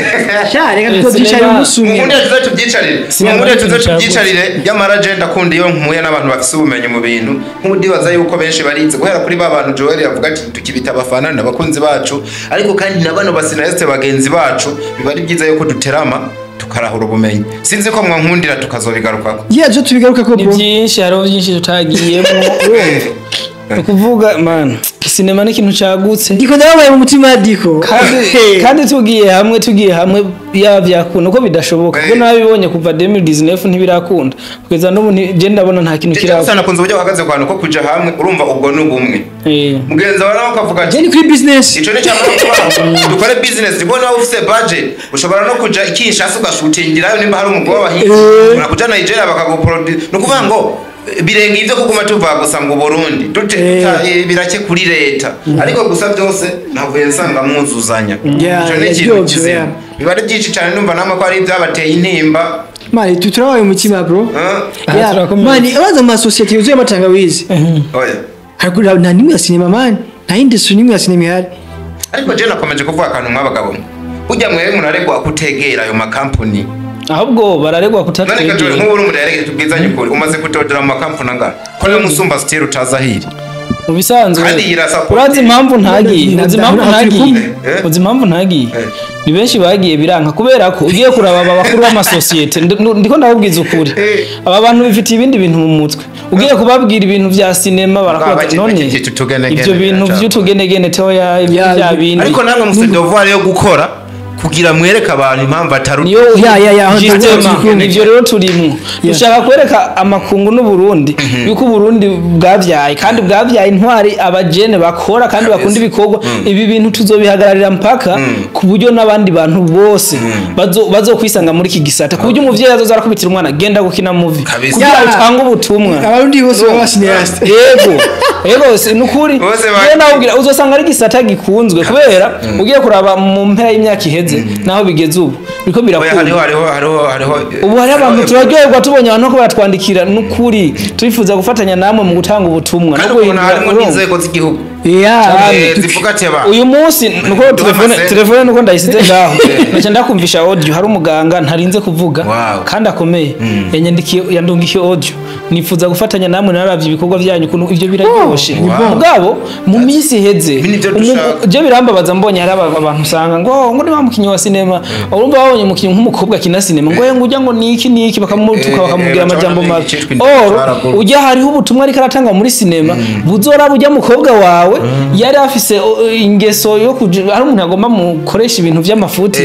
Speaker 5: Sha, reka tuzobyicarira umunsi umwe.
Speaker 2: Mukunde tuze tubyicarire.
Speaker 1: Sinema
Speaker 2: Mukunde tuze
Speaker 1: n'ikintu
Speaker 2: tubyicarire. Nyamara je ndakunda iyo mpuye n'abantu bafise ubumenyi mu bintu, nk'ubu yuko benshi barize guhera kuri ba bantu Joel yavuga ati tukibita abafana n'abakunzi bacu, ariko kandi na bano basinayeste bagenzi bacu, biba ari byiza yuko duterama tukarahura ubumenyi. Sinzi ko mwankundira tukazobigarukako.
Speaker 5: Yeah, byo tubigaruka ko,
Speaker 1: Ni
Speaker 5: bro.
Speaker 1: byinshi, hariho byinshi tutagiyemo, urumva, ni ukuvuga man. Sinema ni ikintu cagutse.
Speaker 5: Diko ndababaye mu mutima, Diko.
Speaker 1: Kandi tugiye hamwe yaba byakunda, uko bidashoboka, kuko nabibonye kuva 2019 ntibirakunda, kugeza n'ubu je ndabona nta kintu
Speaker 2: Gusa
Speaker 1: kirakunda.
Speaker 2: nakunze uburyo bahagaze ku hantu ko kuja hamwe. Urumva, ubwo ni ubumwe. Mugenzi wawe nawe akavuga ati
Speaker 5: Je ni kuri business.
Speaker 2: Ico ni cyamara dukore business, kuko nawe ufise budget ushobora no kuja i Kinshasa ugashutingirayo nimba hari umugabo w'abahinzi, ushobora kuja Nigeria bakaguproduce. Ni ukuvuga ngo birenga ivyo kuguma tuva gusa ngo Burundi dute birake kuri leta, ariko gusa byose navuye nsanga mwuzuzanya. Ico ni ikintu kizima. Biba ari byinshi cyane, numva namwe ko ari ibyabateye intimba.
Speaker 5: Mani, turabaye mu mutima, bro.
Speaker 2: Eh?
Speaker 5: Yeah,
Speaker 1: Turakomeye.
Speaker 5: mani, abanza mu masosiyete yuzuye amatangawizi,
Speaker 2: Oya.
Speaker 5: ariko nta nimwe ya sinema, mani, nta industry nimwe ya sinema ihari.
Speaker 2: Ariko je nakomeje kuvuga akantu mw'abagabo mwe, burya mwewe munaregwa kutegera ayo makampuni.
Speaker 1: Ahubwo bararegwa
Speaker 2: None Kajore,
Speaker 1: kutatwegera.
Speaker 2: nk'ubu uri umurere, tubwizanye ukuri, umaze kutodera mu makampuni angana ko niwe musumba style utaza hiri?
Speaker 1: Mu bisanzwe,
Speaker 2: Kandi iyi irasupport.
Speaker 1: urazi impamvu ntagiye? Uzi impamvu ntagiye?
Speaker 2: Eh.
Speaker 1: Uzi impamvu ntagiye? Ni benshi bagiye biranka, kubera ko ugiye kuraba aba bakuru b'amasosiyete, ndiko ndababwiza ukuri, aba bantu bifitiye ibindi bintu mu mutwe. Ugiye kubabwira ibintu vya sinema barakubaza none
Speaker 2: Bakiri utugenegene,
Speaker 1: ivyo bintu
Speaker 2: biracana.
Speaker 1: vy'utugenegene toya, ibyo bya bindi.
Speaker 2: Ariko namwe mufite devoir yo gukora kugira mwereke abantu impamvu atari
Speaker 1: Niyo.
Speaker 5: Ya, aho
Speaker 1: Justement,
Speaker 5: turi kumwe.
Speaker 1: ivyo rero turimwo, dushaka kwereka amakungu n'Uburundi yuko Uburundi bwavyaye, kandi bwavyaye intwari, abajene bakora kandi bakunda ibikorwa. Ibi bintu tuzobihagararira mpaka, ku buryo n'abandi bantu bose bazokwisanga muri iki gisata, ku buryo umuvyeyi azoza arakubitira umwana, genda gukina movie, kugira utange ubutumwa.
Speaker 5: Abarundi bose baba cinéaste.
Speaker 1: Yego, nukuri.
Speaker 2: Bose
Speaker 1: Rero nawubwira, uzosanga ari igisata gikunzwe, kubera ugiye kuraba mu mpera y'imyaka iheze naho bigeze ubu, biriko
Speaker 2: Oya,
Speaker 1: birakunda.
Speaker 2: Hariho
Speaker 1: Ubu hariho abantu, turaryoherwa tubonye abantu ko baratwandikira, nukuri turifuza gufatanya namwe mu gutanga ubutumwa
Speaker 2: Kandi
Speaker 1: no
Speaker 2: ubona
Speaker 1: guhindura.
Speaker 2: harimo
Speaker 1: Urumva?
Speaker 2: n'inzego z'igihugu zivuga ati aba
Speaker 1: Uyu munsi nuko telefone
Speaker 2: Duhamase.
Speaker 1: telefone nuko ndayisize ngaho, naca ndakumvisha audio. Hari umuganga ntarinze kuvuga kandi akomeye yanyandikiye, yandungikiye audio: "Nifuza gufatanya namwe, naravye ibikorwa byanyu ukuntu ivyo biraryoshe." Mugabo mu minsi iheze,
Speaker 2: Ibi nivyo dushaka.
Speaker 1: je birambabaza mbonye hari abantu usanga ngo ni wa mukinyi wa sinema, urumva babonye umukinyi nk'umukobwa akina sinema, ngo ngo ujya ngo niki niki, bakamutuka, bakamubwira amajambo mabi.
Speaker 2: Icitwa
Speaker 1: Or
Speaker 2: caragurutse.
Speaker 1: ujya hariho ubutumwa ariko aratanga muri sinema buzora ujya mukobwa wawe yari afise ingeso yo kuja, hari umuntu agomba mukoresha ibintu vy'amafuti,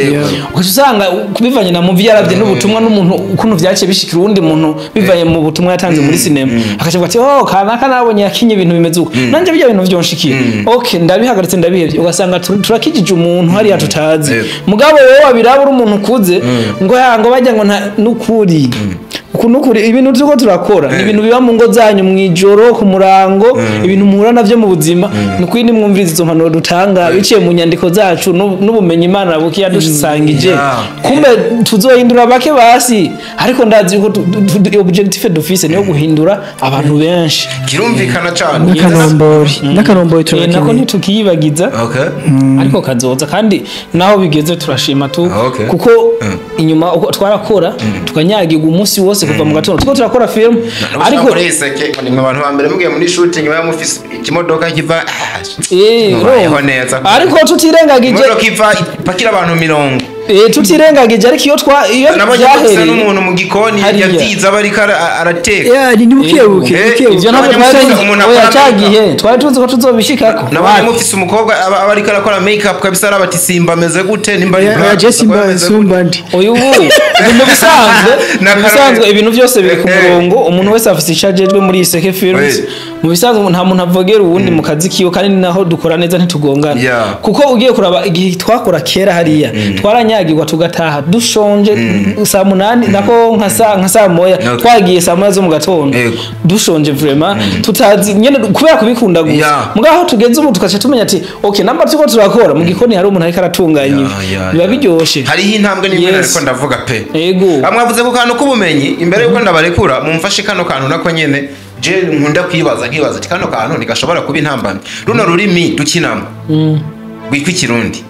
Speaker 1: ugaca usanga bivanye na muvi yaravye n'ubutumwa n'umuntu ukuntu vyaciye bishikira uwundi muntu bivanye mu butumwa yatanze muri sinema, akaca avuga ati: "Oh, kanaka nabonye yakinye ibintu bimeze uko, nanje bijya bintu vyonshikiye, okay, ndabihagaritse, ndabihevye." Ugasanga turakijije umuntu hariya tutazi. Mugabo wowe wabiraba uri umuntu ukuze, ngo ya ngo bajya ngo nta nukuri uku nukuri. Ibintu turiko turakora ni ibintu biba mu ngo zanyu mw'ijoro, ku murango, ibintu muhura navyo mu buzima. Ni ukuri, nimwumviriza izo mpanuro dutanga biciye mu nyandiko zacu n'ubumenyi Imana buki yadusangije, kumbe tuzohindura bake basi, ariko ndazi yuko objectif dufise niyo guhindura abantu benshi.
Speaker 2: Kirumvikana cyane.
Speaker 5: N'akanombori
Speaker 1: Nako
Speaker 5: turakeneye.
Speaker 1: ntitukiyibagiza, ariko kazoza, kandi naho bigeze turashima tu, kuko inyuma uko twarakora tukanyagirwa umunsi wose kuva mu gatondo tuko turakora film,
Speaker 2: ariko
Speaker 1: ariko
Speaker 2: muri iseke ni mwe abantu ba mbere mugiye muri shooting baba mufise ikimodoka kiva mubayeho
Speaker 1: Urumva.
Speaker 2: neza.
Speaker 1: Ariko tutirengagije
Speaker 2: Imodoka iva ipakira abantu 40.
Speaker 1: Tutirengagije, ariko iyo twa iyo
Speaker 2: Nabonye ko gusa
Speaker 1: byahereye
Speaker 2: n'umuntu mu gikoni
Speaker 1: hariya.
Speaker 2: yabyize aba ariko arateka.
Speaker 5: Yeah, ni bukebuke, bukebuke.
Speaker 1: Ivyo ntabwo
Speaker 2: Nabonye
Speaker 1: twari
Speaker 2: umuntu
Speaker 1: tuzi.
Speaker 2: akora
Speaker 1: Oya, cya
Speaker 2: makeup.
Speaker 1: gihe twari tuzi ko tuzobishikako.
Speaker 2: Nabonye mufise umukobwa aba ariko arakora make up kabisa, araba ati Simba ameze gute, nimba ari
Speaker 5: Ya,
Speaker 2: black,
Speaker 5: je Simba
Speaker 2: ameze gute.
Speaker 5: Simba ndi.
Speaker 1: Uyu ubu mu bisanzwe,
Speaker 2: Na
Speaker 1: mu bisanzwe
Speaker 2: Karame.
Speaker 1: ibintu byose biri ku murongo, umuntu wese afise icyo ajejwe muri Iseke Films. Mu bisanzwe nta muntu avogera uwundi mu kazi kiwe, kandi ni naho dukora neza, ntitugongana, kuko ugiye kuraba igihe twakora kera hariya, twaranyagirwa tugataha dushonje saa 8, nako nka saa 1. Twagiye saa 1 zo mu gatondo, dushonje vraiment, tutazi nyene, kubera kubikunda gusa. Mugabo tugeze ubu tugaca tumenya ati okay, namba turiko turakora mu gikoni, hari umuntu ariko aratunganya ibi, biba biryoshe.
Speaker 2: Hariho intambwe n'imwe,
Speaker 1: Yes.
Speaker 2: ariko ndavuga pe.
Speaker 1: Ego.
Speaker 2: Amwavuze ku kantu k'ubumenyi. Imbere yuko ndabarekura, mumfashe kano kantu nako nyene je nkunda kwibaza, nkibaza ati kano kantu ntigashobora kuba intambamyi, runo rurimi dukinamo rwitwa Ikirundi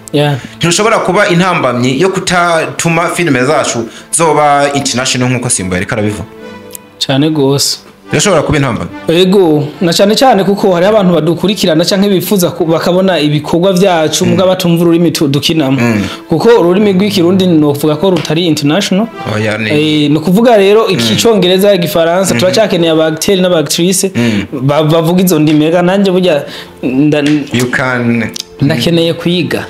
Speaker 2: ntirushobora kuba intambamyi yo kutatuma filime zacu zoba international nk'uko Simba yariko arabivuga?
Speaker 1: Cyane gose.
Speaker 2: Birashobora kuba intambara.
Speaker 1: Ego, na cyane cyane kuko hari abantu badukurikirana canke bifuza bakabona ibikorwa vyacu muga batumva ururimi dukinamo. Kuko ururimi rw'ikirundi novuga ko rutari international.
Speaker 2: Oya, ni
Speaker 1: No kuvuga rero ikicongereza, igifaransa, turacyakeneye aba acteur n'aba actrice bavuga izo ndimi. Reka nanjye burya
Speaker 2: You can.
Speaker 1: Ndakeneye kwiga.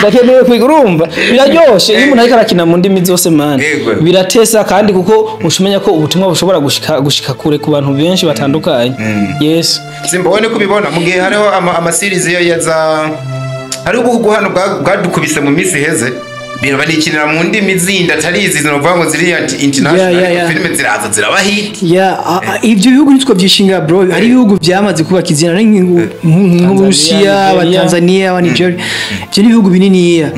Speaker 1: Ndakeneye kwiga, urumva biraryoshe iyo umuntu ariko arakina mu ndimi zose, man. Biratesa kandi kuko ushumenya ko ubutumwa bushobora gushika kure ku bantu benshi batandukanye, yes.
Speaker 2: Simba, wowe niko ubibona mu gihe hariho ama series yo yaza, hariho ubuhugu hano bwadukubise mu minsi iheze, banikinira mu ndimi zindi atari izi zinovuga ngo ziri international, ariko filime ziraza ziraba hit.
Speaker 5: Yeah, ibyo bihugu nitwo byishinga, bro. Hari ibihugu byamaze kubaka izina nk'Uburusiya,
Speaker 1: Nigeria.
Speaker 5: Abatanzania, aba Nigeria. Ibyo ni ibihugu bininiya.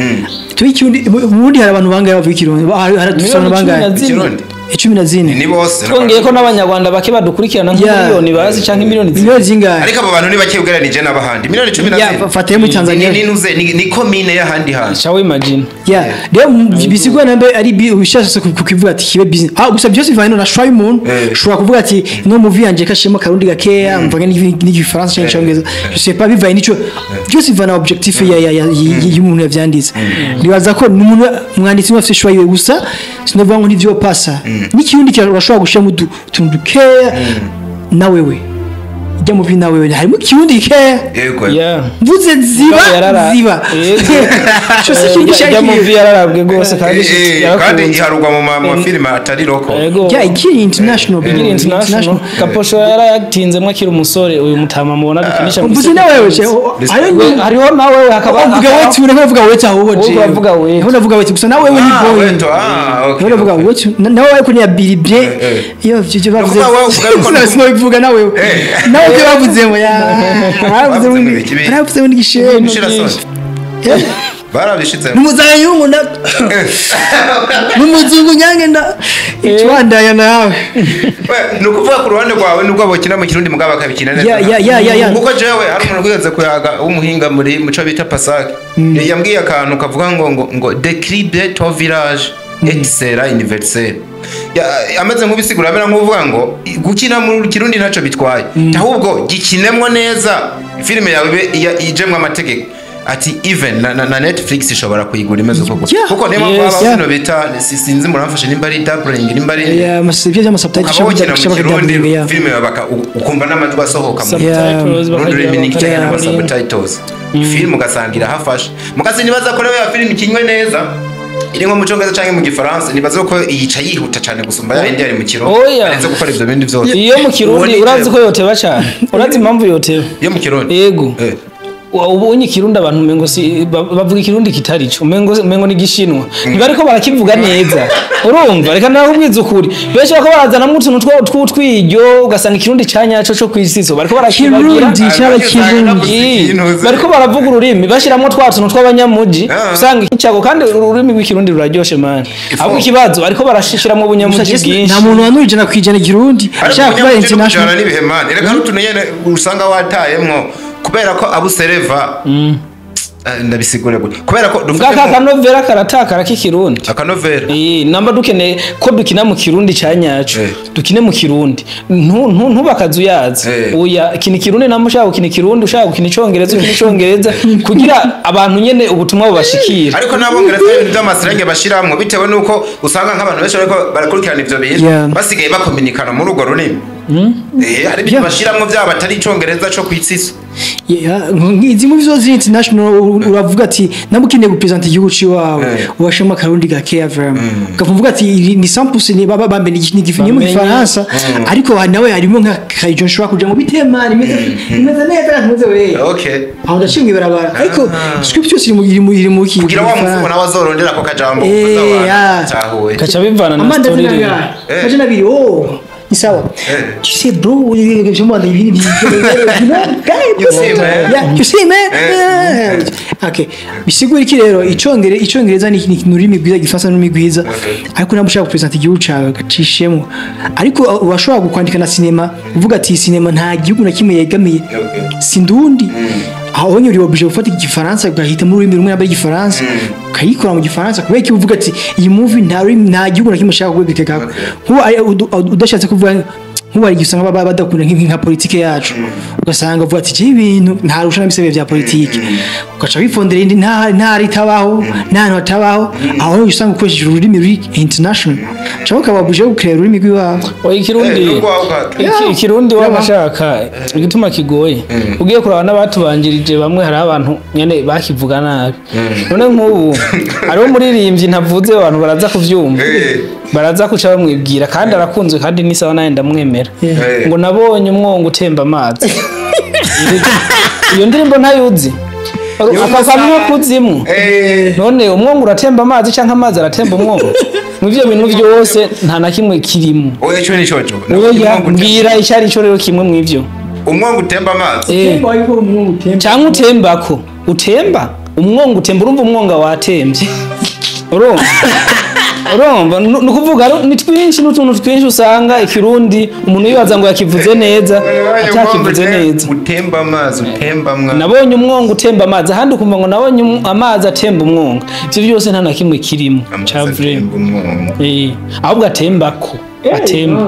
Speaker 5: Tuba Ikirundi, mu Burundi hari abantu bangahe bavuga Ikirundi? Hari
Speaker 1: Miliyoni
Speaker 5: abantu bangahe?
Speaker 1: 14.
Speaker 2: Ikirundi?
Speaker 5: 14.
Speaker 2: Ni bose.
Speaker 1: Twongeye ko n'abanyarwanda bake badukurikirana, nk'imiliyoni bazi canke miliyoni
Speaker 5: Miliyoni zingahe?
Speaker 2: Ariko abo bantu ni bake ugereranije n'abahandi, miliyoni cumi na zine.
Speaker 5: Fatayo muri Tanzania.
Speaker 2: Ni komine y'ahandi hantu.
Speaker 1: Shall we imagine?
Speaker 5: Yeah, rero bisigwa nambe ari ubishaka kukivuga ati kibe business. Ah, gusa byose bivanye na choix y'umuntu. Ushobora kuvuga ati no movie yanje kashemo karundi gakeya, mvuga n'igifaransa cyangwa icyongereza. Je sais pas, bivanye nico byose bivana objectif ya y'umuntu yavyanditse. Nibaza ko n'umuntu umwanditsi afite choix yiwe, gusa sinovuga ngo ntivyo pasa. N'ikirundi urashobora gushiramo utuntu dukeya na wewe. Ijya mu na wewe harimo ikirundi gikeya. Mvuze ziba ziba. Cyo si ikirundi
Speaker 1: Ijya mu
Speaker 5: cyagiye.
Speaker 1: yararabwe rwose kandi
Speaker 2: Kandi
Speaker 1: yarakunze.
Speaker 2: iharugwa mu mafilime atari local.
Speaker 5: Yeah, ikiri international, bro.
Speaker 1: Ikiri international. Kaposho yarayatinzemo akiri umusore, uyu mutama mubona dukinisha.
Speaker 5: Mvuze na wewe che.
Speaker 1: Hariho nawe hakaba
Speaker 5: Uvuga wetu, ureka uvuga wetu ahubwo.
Speaker 1: Wowe
Speaker 5: Je.
Speaker 1: uravuga wetu.
Speaker 5: Niho ndavuga wetu gusa, na wewe ni boy.
Speaker 2: Wetu, ah, okay.
Speaker 5: Niho ndavuga wetu. Nawe ariko ni abiri bien. Iyo byo bavuze.
Speaker 2: Nukuvuga wowe uvuga yuko-
Speaker 5: Sinobivuga na wewe. Nawe byo bavuze ngo ya. Bavuze
Speaker 2: Bavuze
Speaker 5: ngo
Speaker 2: ngo iki
Speaker 5: bavuze ngo ni
Speaker 2: Gushira soni. Barabishitsemo.
Speaker 5: Numuzayungu na numuzungu nyange nda icwandaya nawe.
Speaker 2: We, ni ukuvuga ku ruhande rwawe nubwo bokina mu Kirundi mugabo bakabikina neza.
Speaker 5: Yeah.
Speaker 2: Kuko jewe hari umuntu wigeze kuyaga w'umuhinga muri muco bita Pasake, yambwiye akantu kavuga ngo décrypte ton village et sera universel. Ameze nk'ubisigura amera nk'uvuga ngo gukina mu Kirundi ntacyo bitwaye, ahubwo gikinemwo neza, filime yawe ibe ijemwo amategeko, ati even na Netflix ishobora kuyigura imeze uko gusa. Kuko niyo mpamvu habaho bino bita sinzi, muramfashe, nimba ari dubbing, nimba ari
Speaker 5: Yeah, ibyo by'amasubtitle
Speaker 2: ukaba wokina mu Kirundi
Speaker 5: yeah.
Speaker 2: filime ukumva n'amajwi asohoka mu
Speaker 1: Subtitles.
Speaker 2: rundi
Speaker 1: Bakagira
Speaker 2: rurimi n'ikijyanye
Speaker 1: bakagira
Speaker 2: n'ama subtitles, filime ugasanga irahafasha. Mugasi nibaza ko rero ya filime ikinywe neza iri nko mu Cyongereza cyangwa mu Gifaransa, nibaza ko yica yihuta cyane gusumba ya yindi yari mu Kirundi.
Speaker 1: Oya.
Speaker 2: Arenze gukora ibyo bindi byose.
Speaker 1: Iyo mu
Speaker 2: Uwo
Speaker 1: Kirundi
Speaker 2: ni
Speaker 1: urazi ko yoteba cyane? Urazi impamvu yoteba?
Speaker 2: Iyo mu Kirundi.
Speaker 1: Yego. Ubonye Ikirundi abantu umengo si bavuga Ikirundi kitari cyo, umengo ni Gishinwa, ntibariko barakivuga neza. Urumva, reka nakubwiza ukuri, benshi bako barazanamwo utuntu tw'utwiryo, ugasanga Ikirundi ca nyaco co kw'isiso bariko barakibagira.
Speaker 5: Kirundi cyaba Kirundi.
Speaker 1: Bariko baravuga ururimi bashiramwo twa tuntu tw'abanyamuji. Usanga icyago kandi ururimi rw'Ikirundi ruraryoshe, man, ahubwo ikibazo bariko barashishiramwo ubunyamuji bwinshi.
Speaker 5: Nta muntu wanura 100% Ikirundi
Speaker 2: Ariko
Speaker 5: ashaka kuba
Speaker 2: umunyamuji no kujana
Speaker 5: international.
Speaker 2: n'ibihe, man, reka hari utuntu nyene usanga watayemwo kubera ko abo usereva. Ndabisigure gute? Kubera ko dufate
Speaker 1: Bwaka akanovera karatakara k'ikirundi.
Speaker 2: Akanovera.
Speaker 1: Namba dukeneye ko dukina mu Kirundi ca nyaco, dukine mu Kirundi. Ntubakaze uyazi. Oya, kina Ikirundi namba ushaka gukina Ikirundi, ushaka gukina Icongereza ukina Icongereza, kugira abantu nyene ubutumwa bubashikira.
Speaker 2: Ariko n'abongereza ibintu by'amaslang bashiramwo, bitewe n'uko usanga nk'abantu benshi bariko barakurikirana ivyo bintu basigaye bakominikana muri urwo rurimi. Hari ibintu bashiramwo byaba atari Icongereza co kw'isiso.
Speaker 5: Yeah, izi movie zose ziri international, uravuga ati namba ukeneye gupresenta igihugu ciwawe, ubashemo akarundi gakeya vraiment, ukavuga ati iri ni 100% ni baba bambe ni mu
Speaker 1: Bamenye.
Speaker 5: Gifaransa, ariko nawe harimo nka kayijo nshobora kuja mu bitema imeze neza ntuze we. Aho ndashimwe ibarabara, ariko script yose iri mu ki
Speaker 2: Kugira wa
Speaker 5: Gifaransa.
Speaker 2: muvugo nawe azorondera ako kajambo. Tahuwe.
Speaker 1: Gaca bivana na
Speaker 5: Amandazi
Speaker 1: story rero.
Speaker 5: nangahe? 200. Oh, ni sawa. Tu sais, bro, je m'en ibintu you know, guy,
Speaker 2: You see, man.
Speaker 5: Yeah, you see, man. Okay, bisigura iki rero? Icongereza ni ururimi rwiza, igifaransa ni ururimi rwiza, ariko ntabwo ushaka gupresenta igihugu cawe gacishemo. Ariko urashobora kwandika na sinema uvuga ati sinema nta gihugu na kimwe yegamiye, si ndundi. Aho nyine uri obligé gufata igifaransa ugahitamo ururimi rumwe nabwo igifaransa ukayikora mu gifaransa, kubera ko uvuga ati iyi movie nta rurimi, nta gihugu na kimwe ushaka kuvuga. Nkuba udashatse kuvuga, nkuba hari igihe usanga baba badakunda nka politike yacu, ugasanga uvuga ati ibintu nta rusha n'ibisebe bya politike, ugaca wifondera indi ntara itabaho, nta hantu hatabaho. Aho usanga ukoresheje ururimi ruri international cyangwa ukaba obligé gucrea ururimi rw'iwabo.
Speaker 1: Oya, ikirundi ikirundi wabashaka igituma kigoye, ugiye kuraba n'abatubanjirije bamwe, hari abantu nyene bakivuga nabi. None nk'ubu hariho umuririmbyi ntavuze, abantu baraza kuvyumva, baraza kuca bamwibwira, kandi arakunzwe kandi ni sawa, nawe ndamwemera, ngo nabonye umwongo utemba amazi. Iyo ndirimbo ntayuzi akakamwe kuzimu. None umwongo uratemba amazi canke amazi aratemba umwongo? Mw'ivyo bintu vyose nta na kimwe kirimo.
Speaker 2: Oya, ico ni coco.
Speaker 1: Oya, mbwira icyo ari cyo rero kimwe mw'ivyo.
Speaker 2: Umwongo utemba amazi.
Speaker 1: Canke utembako, utemba umwongo, utemba, urumva umwonga watemvye, urumva ni ukuvuga ni twinshi n'utuntu twinshi usanga ikirundi umuntu yibaza ngo yakivuze neza atakivuze neza.
Speaker 2: Utemba amazi, utemba mwa.
Speaker 1: Nabonye umwongo utemba amazi, ahandi ukumva ngo nabonye amazi atemba umwongo. Ivyo byose nta na kimwe kirimo ca vrai, ahubwo atembako, atemba,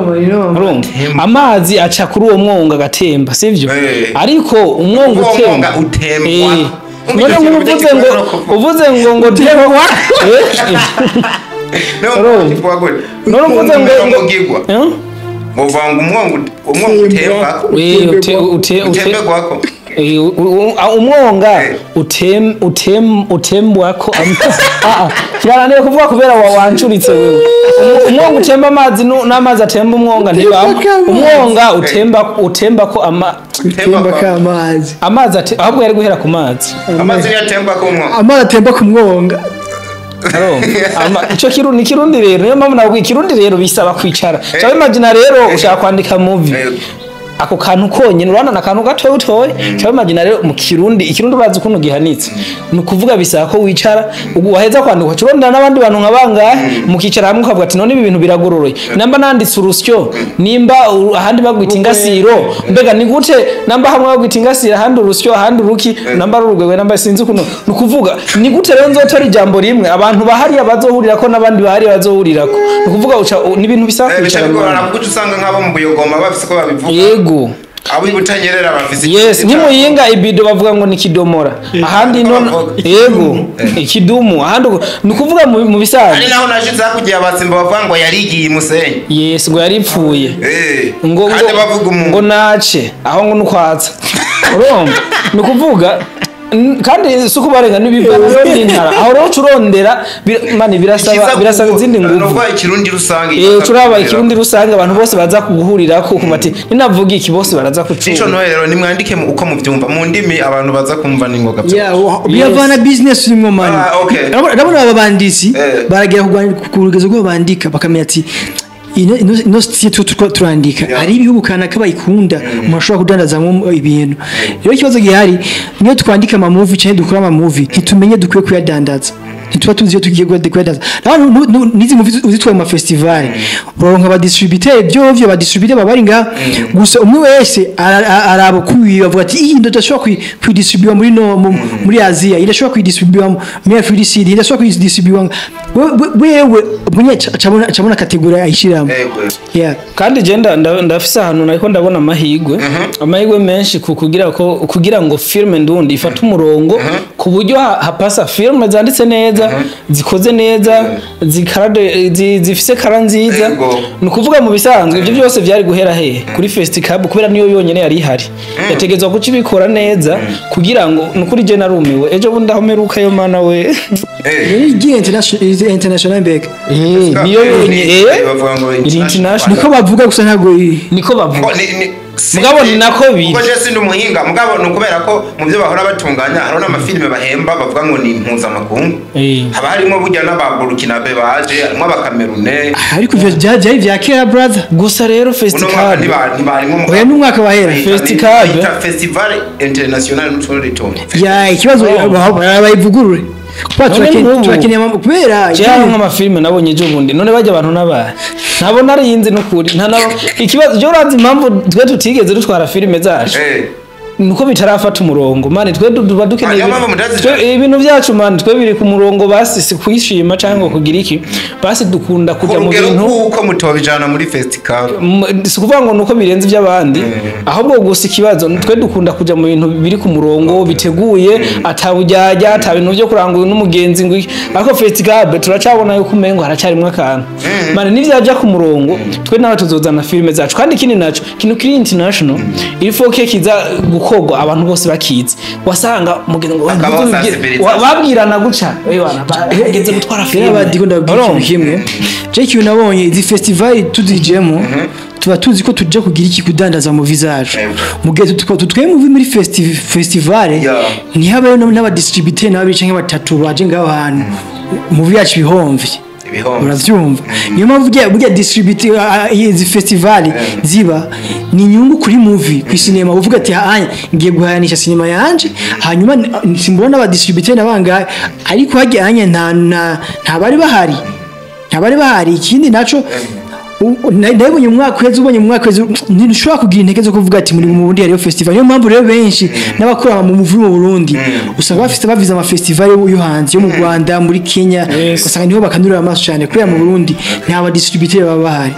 Speaker 1: urumva amazi aca kuri uwo mwongo agatemba, sivyo? Ariko umwongo utemba
Speaker 2: utembwa.
Speaker 1: None nk'ubu uvuze ngo uvuze ngo temba, none uvuze ngo
Speaker 2: ngo vanga umwongo utemba, utembegwako,
Speaker 1: umwonga utembwako. Kirananiye kuvuga kubera wancuritse wewe. Umwonga utemba amazi n'amazi atemba umwonga ntibamwe. Umwonga utemba ko
Speaker 5: amazi,
Speaker 1: amazi ahubwo yari guhera ku mazi.
Speaker 2: Amazi yatemba ku mwonga,
Speaker 5: amazi atemba ku mwonga.
Speaker 1: Ico kirundi kirundi rero niyo mpamvu nabwiye ikirundi rero bisaba kwicara. Cyangwa imagine rero ushaka kwandika movie, ako kantu konyene urabona na kantu gatoya utoye. Cyangwa imagine rero mu kirundi, ikirundi urazi ukuntu gihanitse, ni ukuvuga bisaba ko wicara waheza kwandika curondera n'abandi bantu nka bangahe, mukicara hamwe ukavuga ati none ibi bintu biragororoye, namba nanditse urusyo, nimba ahandi bagwita ingasiro, mbega ni gute namba hamwe bagwita ingasiro, ahandi urusyo, ahandi uruki, namba urugwegwe, namba sinzi ukuntu. Ni ukuvuga ni gute rero nzotora ijambo rimwe abantu bahariya bazohurirako n'abandi bahariya bazohurirako? Ni ukuvuga ni ibintu bisaba
Speaker 2: kwicara. Kuko usanga nk'abo mu Buyogoma bafise ko babivuga.
Speaker 1: Yego.
Speaker 2: Abo ibutanyerera bafise.
Speaker 1: Yes, nk'imuyinga ibido bavuga ngo ni kidomora. Ahandi no yego, ikidumu, ahandi ni kuvuga mu bisanzwe.
Speaker 2: Ari naho nashize hakugiye abatsimba bavuga ngo yarigiye imusenyi.
Speaker 1: Yes, ngo yaripfuye.
Speaker 2: Ngo bavuga umuntu
Speaker 1: ngo nace, aho ngo nukwatsa. Urumva? Ni kuvuga kandi suko barenga nibiva n'intara aho rero curondera mani birasaba izindi nguvu.
Speaker 2: Nuvuga ikirundi rusange.
Speaker 1: Turaba ikirundi rusange abantu bose baza kuguhurira ko kumva ati ninavuga iki bose baraza kucumva.
Speaker 2: Ico no rero nimwandike uko muvyumva mu ndimi abantu baza kumva ningoga
Speaker 5: byo. Biyavana business rimwe mani. Ndabona aba banditsi baragera ku rugezo rwo bandika bakamenya ati ino site turandika hari ibihugu kanaka bayikunda, umuntu ashobora kudandazamo ibintu. Rero ikibazo gihari niyo twandika ama movie cyangwa dukora ama movie ntitumenye dukwiye kuyadandaza, ntituba tuzi iyo tugiye kuyadandaza. N'izi movie uzitwaye mu ma festival uronka aba distributeur, byovyo ba distributeur baba bari ngaha gusa, umwe wese araba kuyi bavuga ati iyi ndashobora kuyidistribuer muri no muri Asia, irashobora kuyidistribuer muri Afrique du Sud, irashobora kuyidistribuer wewe bunye acabona category ayishiramo.
Speaker 1: Kandi je ndafise ahantu nariko ndabona amahigwe menshi kugira ngo filme ndundi ifate umurongo ku buryo hapasa filme zanditse neza, zikoze neza, zifise kara nziza. Ni ukuvuga mu bisanzwe ibyo byose byari guhera he kuri Festicab, kubera niyo yonyene yari ihari, yategezwa kucibikora neza kugira ngo nukuri je narumiwe ejo bundi aho meruka yo mana we.
Speaker 5: International mbega
Speaker 1: niyo yonyene
Speaker 2: bavuga ngo
Speaker 1: international
Speaker 5: niko bavuga gusa, ntago
Speaker 1: niko bavuga. Mugabo ni nako biri.
Speaker 2: Kuko je sindi umuhinga, mugabo ni ukubera ko mu byo bahora batunganya hariho n'amafilime bahemba bavuga ngo ni impuzamakungu. Haba harimo burya n'aba Burkinabe baje, harimo abakamerune.
Speaker 5: Ariko ivyo byari vya kera brother.
Speaker 1: Gusa rero
Speaker 2: Uno mwaka
Speaker 1: festival
Speaker 2: ntibarimo mu
Speaker 5: Oya, n'umwaka wahera.
Speaker 1: Festival.
Speaker 2: Bayita Festival International n'utundi.
Speaker 5: Ya, ikibazo bayivugurure kuba
Speaker 1: None nk'ubu-
Speaker 5: turakeneye kubera
Speaker 1: Jewe nk'amafilime nabonye ejo bundi, none bajya abantu n'abahe ntabona ari n'ukuri nta nabo ikibazo. Je urazi impamvu twe tutigeze dutwara filime zacu? Nuko bitarafata umurongo man, twe tuba dukeneye
Speaker 2: Ah, niyo mpamvu mutazijana.
Speaker 1: Ibintu byacu man, twe biri ku murongo, basi si kwishima cyangwa kugira iki, basi dukunda
Speaker 2: Ku
Speaker 1: kujya mu
Speaker 2: rugero
Speaker 1: bintu
Speaker 2: kuko mutobijana muri festival.
Speaker 1: Si ukuvuga ngo nuko birenze iby'abandi, ahubwo gusa ikibazo twe dukunda kujya mu bintu biri ku murongo, biteguye, atabujyajya, ata bintu byo kurangura n'umugenzi ngo iki. Ariko festival turacabona yuko umengo haracyarimwo akantu man. Nivyaja ku murongo, twe nawe tuzozana filime zacu. Kandi ikindi naco, ikintu kiri international, il faut que kiza gukorwa abantu bose bakizi. Wasanga umugenzi ngo
Speaker 2: Hakabaho sensibilisation.
Speaker 1: babwirana guca, "Eh, bana, bageze gutwara
Speaker 5: Rero
Speaker 1: filime."
Speaker 5: abadiko ndababwira ikintu
Speaker 1: Urumva?
Speaker 5: kimwe. Je, ikintu nabonye, izi festival tuzijemo tuba tuzi ko tuja kugira iki? Kudandaza mu zacu. Mu gihe tutwaye movie muri festival, ntihabeyo n'abadistributeur n'ababiri canke batatu baje ngaho hantu, movie yacu ibihomvye.
Speaker 2: Ibihomvye.
Speaker 5: Uravyumva, niyo mpamvu burya distributeur, izi festival ziba ni inyungu kuri movie, ku sinema. Uvuga ati hanya ngiye guhayanisha sinema yanje, hanyuma simbona abadistributeur nabangahe, ariko hajya hanya nta bari bahari, nta bari bahari. Ikindi naco, nabonye mu mwaka uheze, ubonye mu mwaka uheze ntidushobora kugira intege zo kuvuga ati muri mu Burundi hariyo festival. Niyo mpamvu rero benshi n'abakora mu movie mu Burundi usanga bafite bavize ama festival yo hanze, yo mu Rwanda, muri Kenya. Usanga niho bakanurira amaso cyane, kubera mu Burundi nta ba distributeur baba bahari.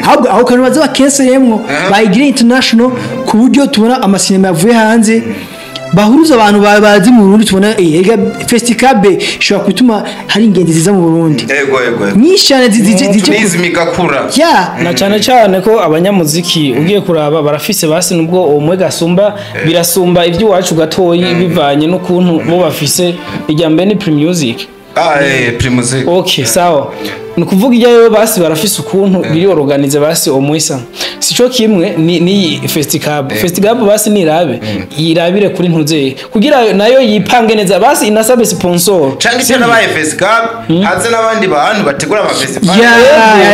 Speaker 5: Ahubwo aho kantu baza bakenseremwo, bayigire international, ku buryo tubona amasinema yavuye hanze bahuruza abantu bazi mu Burundi. Tubona ega Festicabe ishobora gutuma hari ingenzi ziza mu Burundi
Speaker 2: Yego, yego, yego.
Speaker 5: nyinshi cyane
Speaker 2: Tourism igakura.
Speaker 5: Ya.
Speaker 1: Na cyane cyane ko abanyamuziki ugiye kuraba barafise basi, nubwo umwe gasumba birasumba iby'iwacu gatoyi, bivanye n'ukuntu bo bafise ijya mbere ni Primusic.
Speaker 2: Ah, Primusic.
Speaker 1: Okay, sawa, ni ukuvuga ijyayo basi barafise ukuntu biri organize, basi omwisa sico kimwe ni Festicab. Festicab basi nirabe yirabire kuri ntuzeye kugira nayo yipange neza, basi inasabe sponsor.
Speaker 2: Canke icyo nabaye festival, haze n'abandi bantu bategura ama festival.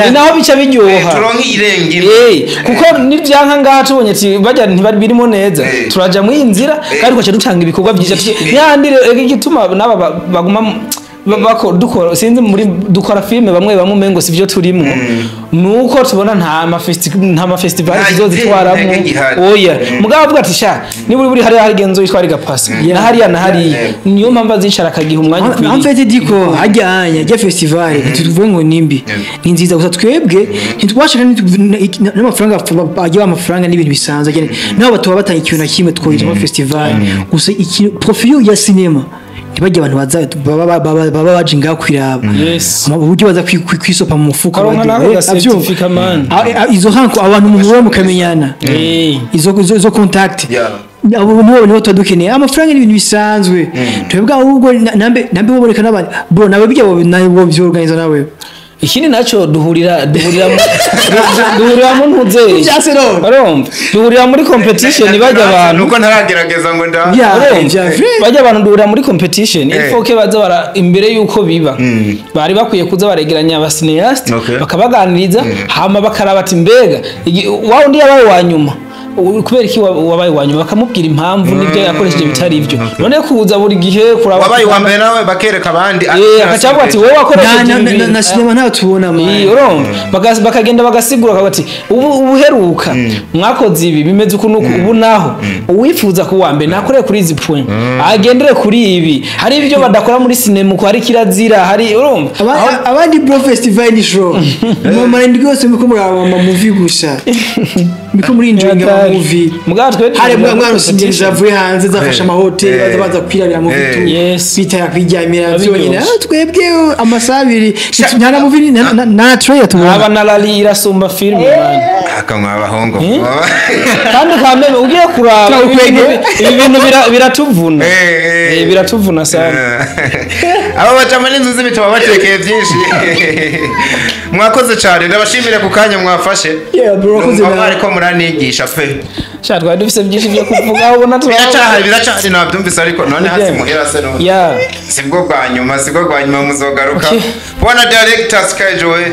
Speaker 1: Ni naho bica biryoha.
Speaker 2: Turonke irenga imwe.
Speaker 1: Kuko nivyanka ngaha tubonye ati bajya ntibari birimo neza, turaja mu nzira kandi twaca dutanga ibikorwa byiza. Yandi rero igituma n'aba baguma dukora, sinzi, muri dukora filime bamwe bamwe umengo sivyo turimwo, nuko tubona nta ma festival
Speaker 2: Nta
Speaker 1: tuzozitwaramo.
Speaker 2: gitera gihari.
Speaker 1: Oya, mugabo avuga ati sha niba uri hariya hari genzo yitwara igapasa na hariya na hariya, niyo mpamvu azicara akagiha umwanya
Speaker 5: En
Speaker 1: ukwiriye.
Speaker 5: fait diko hajya hanya hajya festival, ntituvuge ngo nimbi, ni nziza, gusa twebwe ntitwashaka n'amafaranga ajya, amafaranga n'ibintu bisanzwe agene nabo batuba batanga ikintu na kimwe twoyitwa festival. Gusa ikintu profil ya cinema, ntibajye abantu baza baba baje ngaho kwiraba. Uburyo baza kwisopa mu mufuka.
Speaker 1: Karonka
Speaker 5: bagiye,
Speaker 1: nako
Speaker 5: avyumva.
Speaker 1: gacertificat, man.
Speaker 5: Izo hanko abantu muhura mukamenyana, izo contact, abo nibo tuba dukeneye. Amafaranga ni ibintu bisanzwe twebwe. Ahubwo nambe boboneka n'abandi bro, nawe bijya nawe byorganiza nawe.
Speaker 1: Ikindi naco duhurira mu ntuzeye.
Speaker 5: Vyase none.
Speaker 1: Urumva, duhurira muri competition bajya abantu
Speaker 2: Nuko ntaragerageza ngo nda
Speaker 5: Ya,
Speaker 1: Urumva?
Speaker 5: vya vrai.
Speaker 1: Bajya abantu duhurira muri competition. Il faut que baza bara imbere yuko biba, bari bakwiye kuza baregeranya aba cinéaste, bakabaganiriza, hama bakaraba ati mbega wa undi yabaye wa nyuma, kubera iki wabaye wa nyuma, bakamubwira impamvu n'ibyo yakoresheje bitari ibyo. None kuza buri gihe kuraba
Speaker 2: Wabaye uwa mbere nawe bakereka abandi.
Speaker 1: Akacavuga ati wowe wakoresheje
Speaker 5: Na
Speaker 1: ibi.
Speaker 5: na sinema ntayo tubona man.
Speaker 1: Urumva, bakagenda bagasigura bakavuga ati ubu ubuheruka mwakoze ibi bimeze uku nuku, ubu naho uwifuza kuwa mbere nakoreye kuri izi point, agendere kuri ibi. Hari ibyo badakora muri sinema uko, hari kirazira, hari urumva
Speaker 5: Abandi bro, festival ni show mumara indwi yose muriko muraba ama movie gusa, muriko muri enjoying ama movie.
Speaker 1: Mugabo twe
Speaker 5: Hari mwa rusinge zavuye hanze zafashe amahoteli, baza baza kwirabira movie tu bitara kwiryamira
Speaker 1: Biba
Speaker 5: byonyine.
Speaker 1: biryoshe.
Speaker 5: Twebwe amasaha abiri nta na movie nta trailer tubona.
Speaker 1: Aba na rally irasumba filime man.
Speaker 2: Akamwa abahungu.
Speaker 1: Kandi kameme ugiye kuraba ibi bintu biratuvuna. Biratuvuna sana.
Speaker 2: Aba bacama n'inzu z'ibitabo batekeye byinshi. Mwakoze cyane, ndabashimire ku kanya mwafashe.
Speaker 5: Yeah, bro, wakoze
Speaker 2: Numva
Speaker 5: nawe.
Speaker 2: mwariko. Muranigisha pe.
Speaker 1: Sha, twari dufise byinshi byo kuvuga, ubona
Speaker 2: Biracahari, biracahari, nabyumvise, ariko none hasi muhira se none?
Speaker 1: Ya.
Speaker 2: Sibwo bwa nyuma, sibwo bwa nyuma, muzogaruka.
Speaker 1: Okay.
Speaker 2: Bwana director Sky Joy,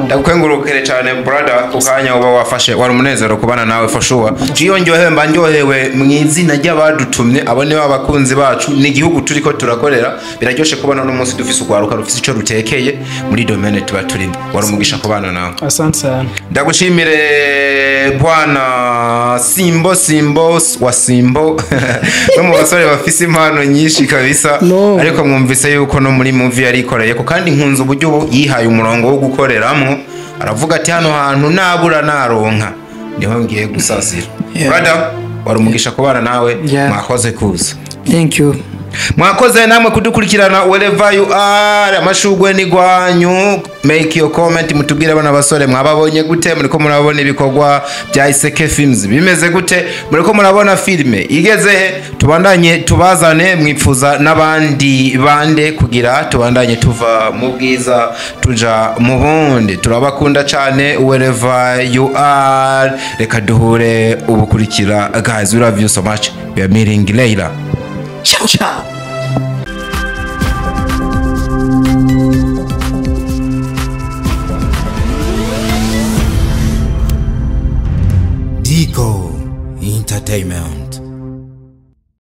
Speaker 2: ndakwengurukire cyane brother ku kanya uba wafashe. Wari umunezero kubana nawe for sure. Jiyo ndyohewe, mba ndyohewe mu izina ry'abadutumye, abo ni abakunzi bacu, ni igihugu turiko turakorera. Biraryoshe kubona uno munsi dufise urwaruka rufise ico rutekeye muri domaine tuba turimo. Wari umugisha kubana nawe.
Speaker 1: Asante sana.
Speaker 2: Ndagushimire bwana Simbo, Simbo wa Simbo, no mu basore bafise impano nyinshi kabisa.
Speaker 5: No.
Speaker 2: Ariko mwumvise yuko no muri movie yarikoreye ko, kandi nkunze uburyo ubu yihaye umurongo wo gukoreramo, aravuga ati: "Hano hantu nabura naronka niho ngiye gusasira." Brother, wari umugisha kubana nawe. Mwakoze kuza.
Speaker 5: Thank you.
Speaker 2: Mwakoze namwe kudukurikirana wherever you are. Amashugwe ni gwanyu. Make your comment, mutubwire bana basore mwababonye gute, muriko murabona ibikorwa bya Iseke Films bimeze gute, muriko murabona filme igeze he, tubandanye tubazane, mwipfuza n'abandi bande kugira tubandanye tuva mu bwiza tuja mu bundi. Turabakunda cyane wherever you are. Reka duhure ubukurikira. Guys, we love you so much. We are meeting later.
Speaker 5: Ciao ciao.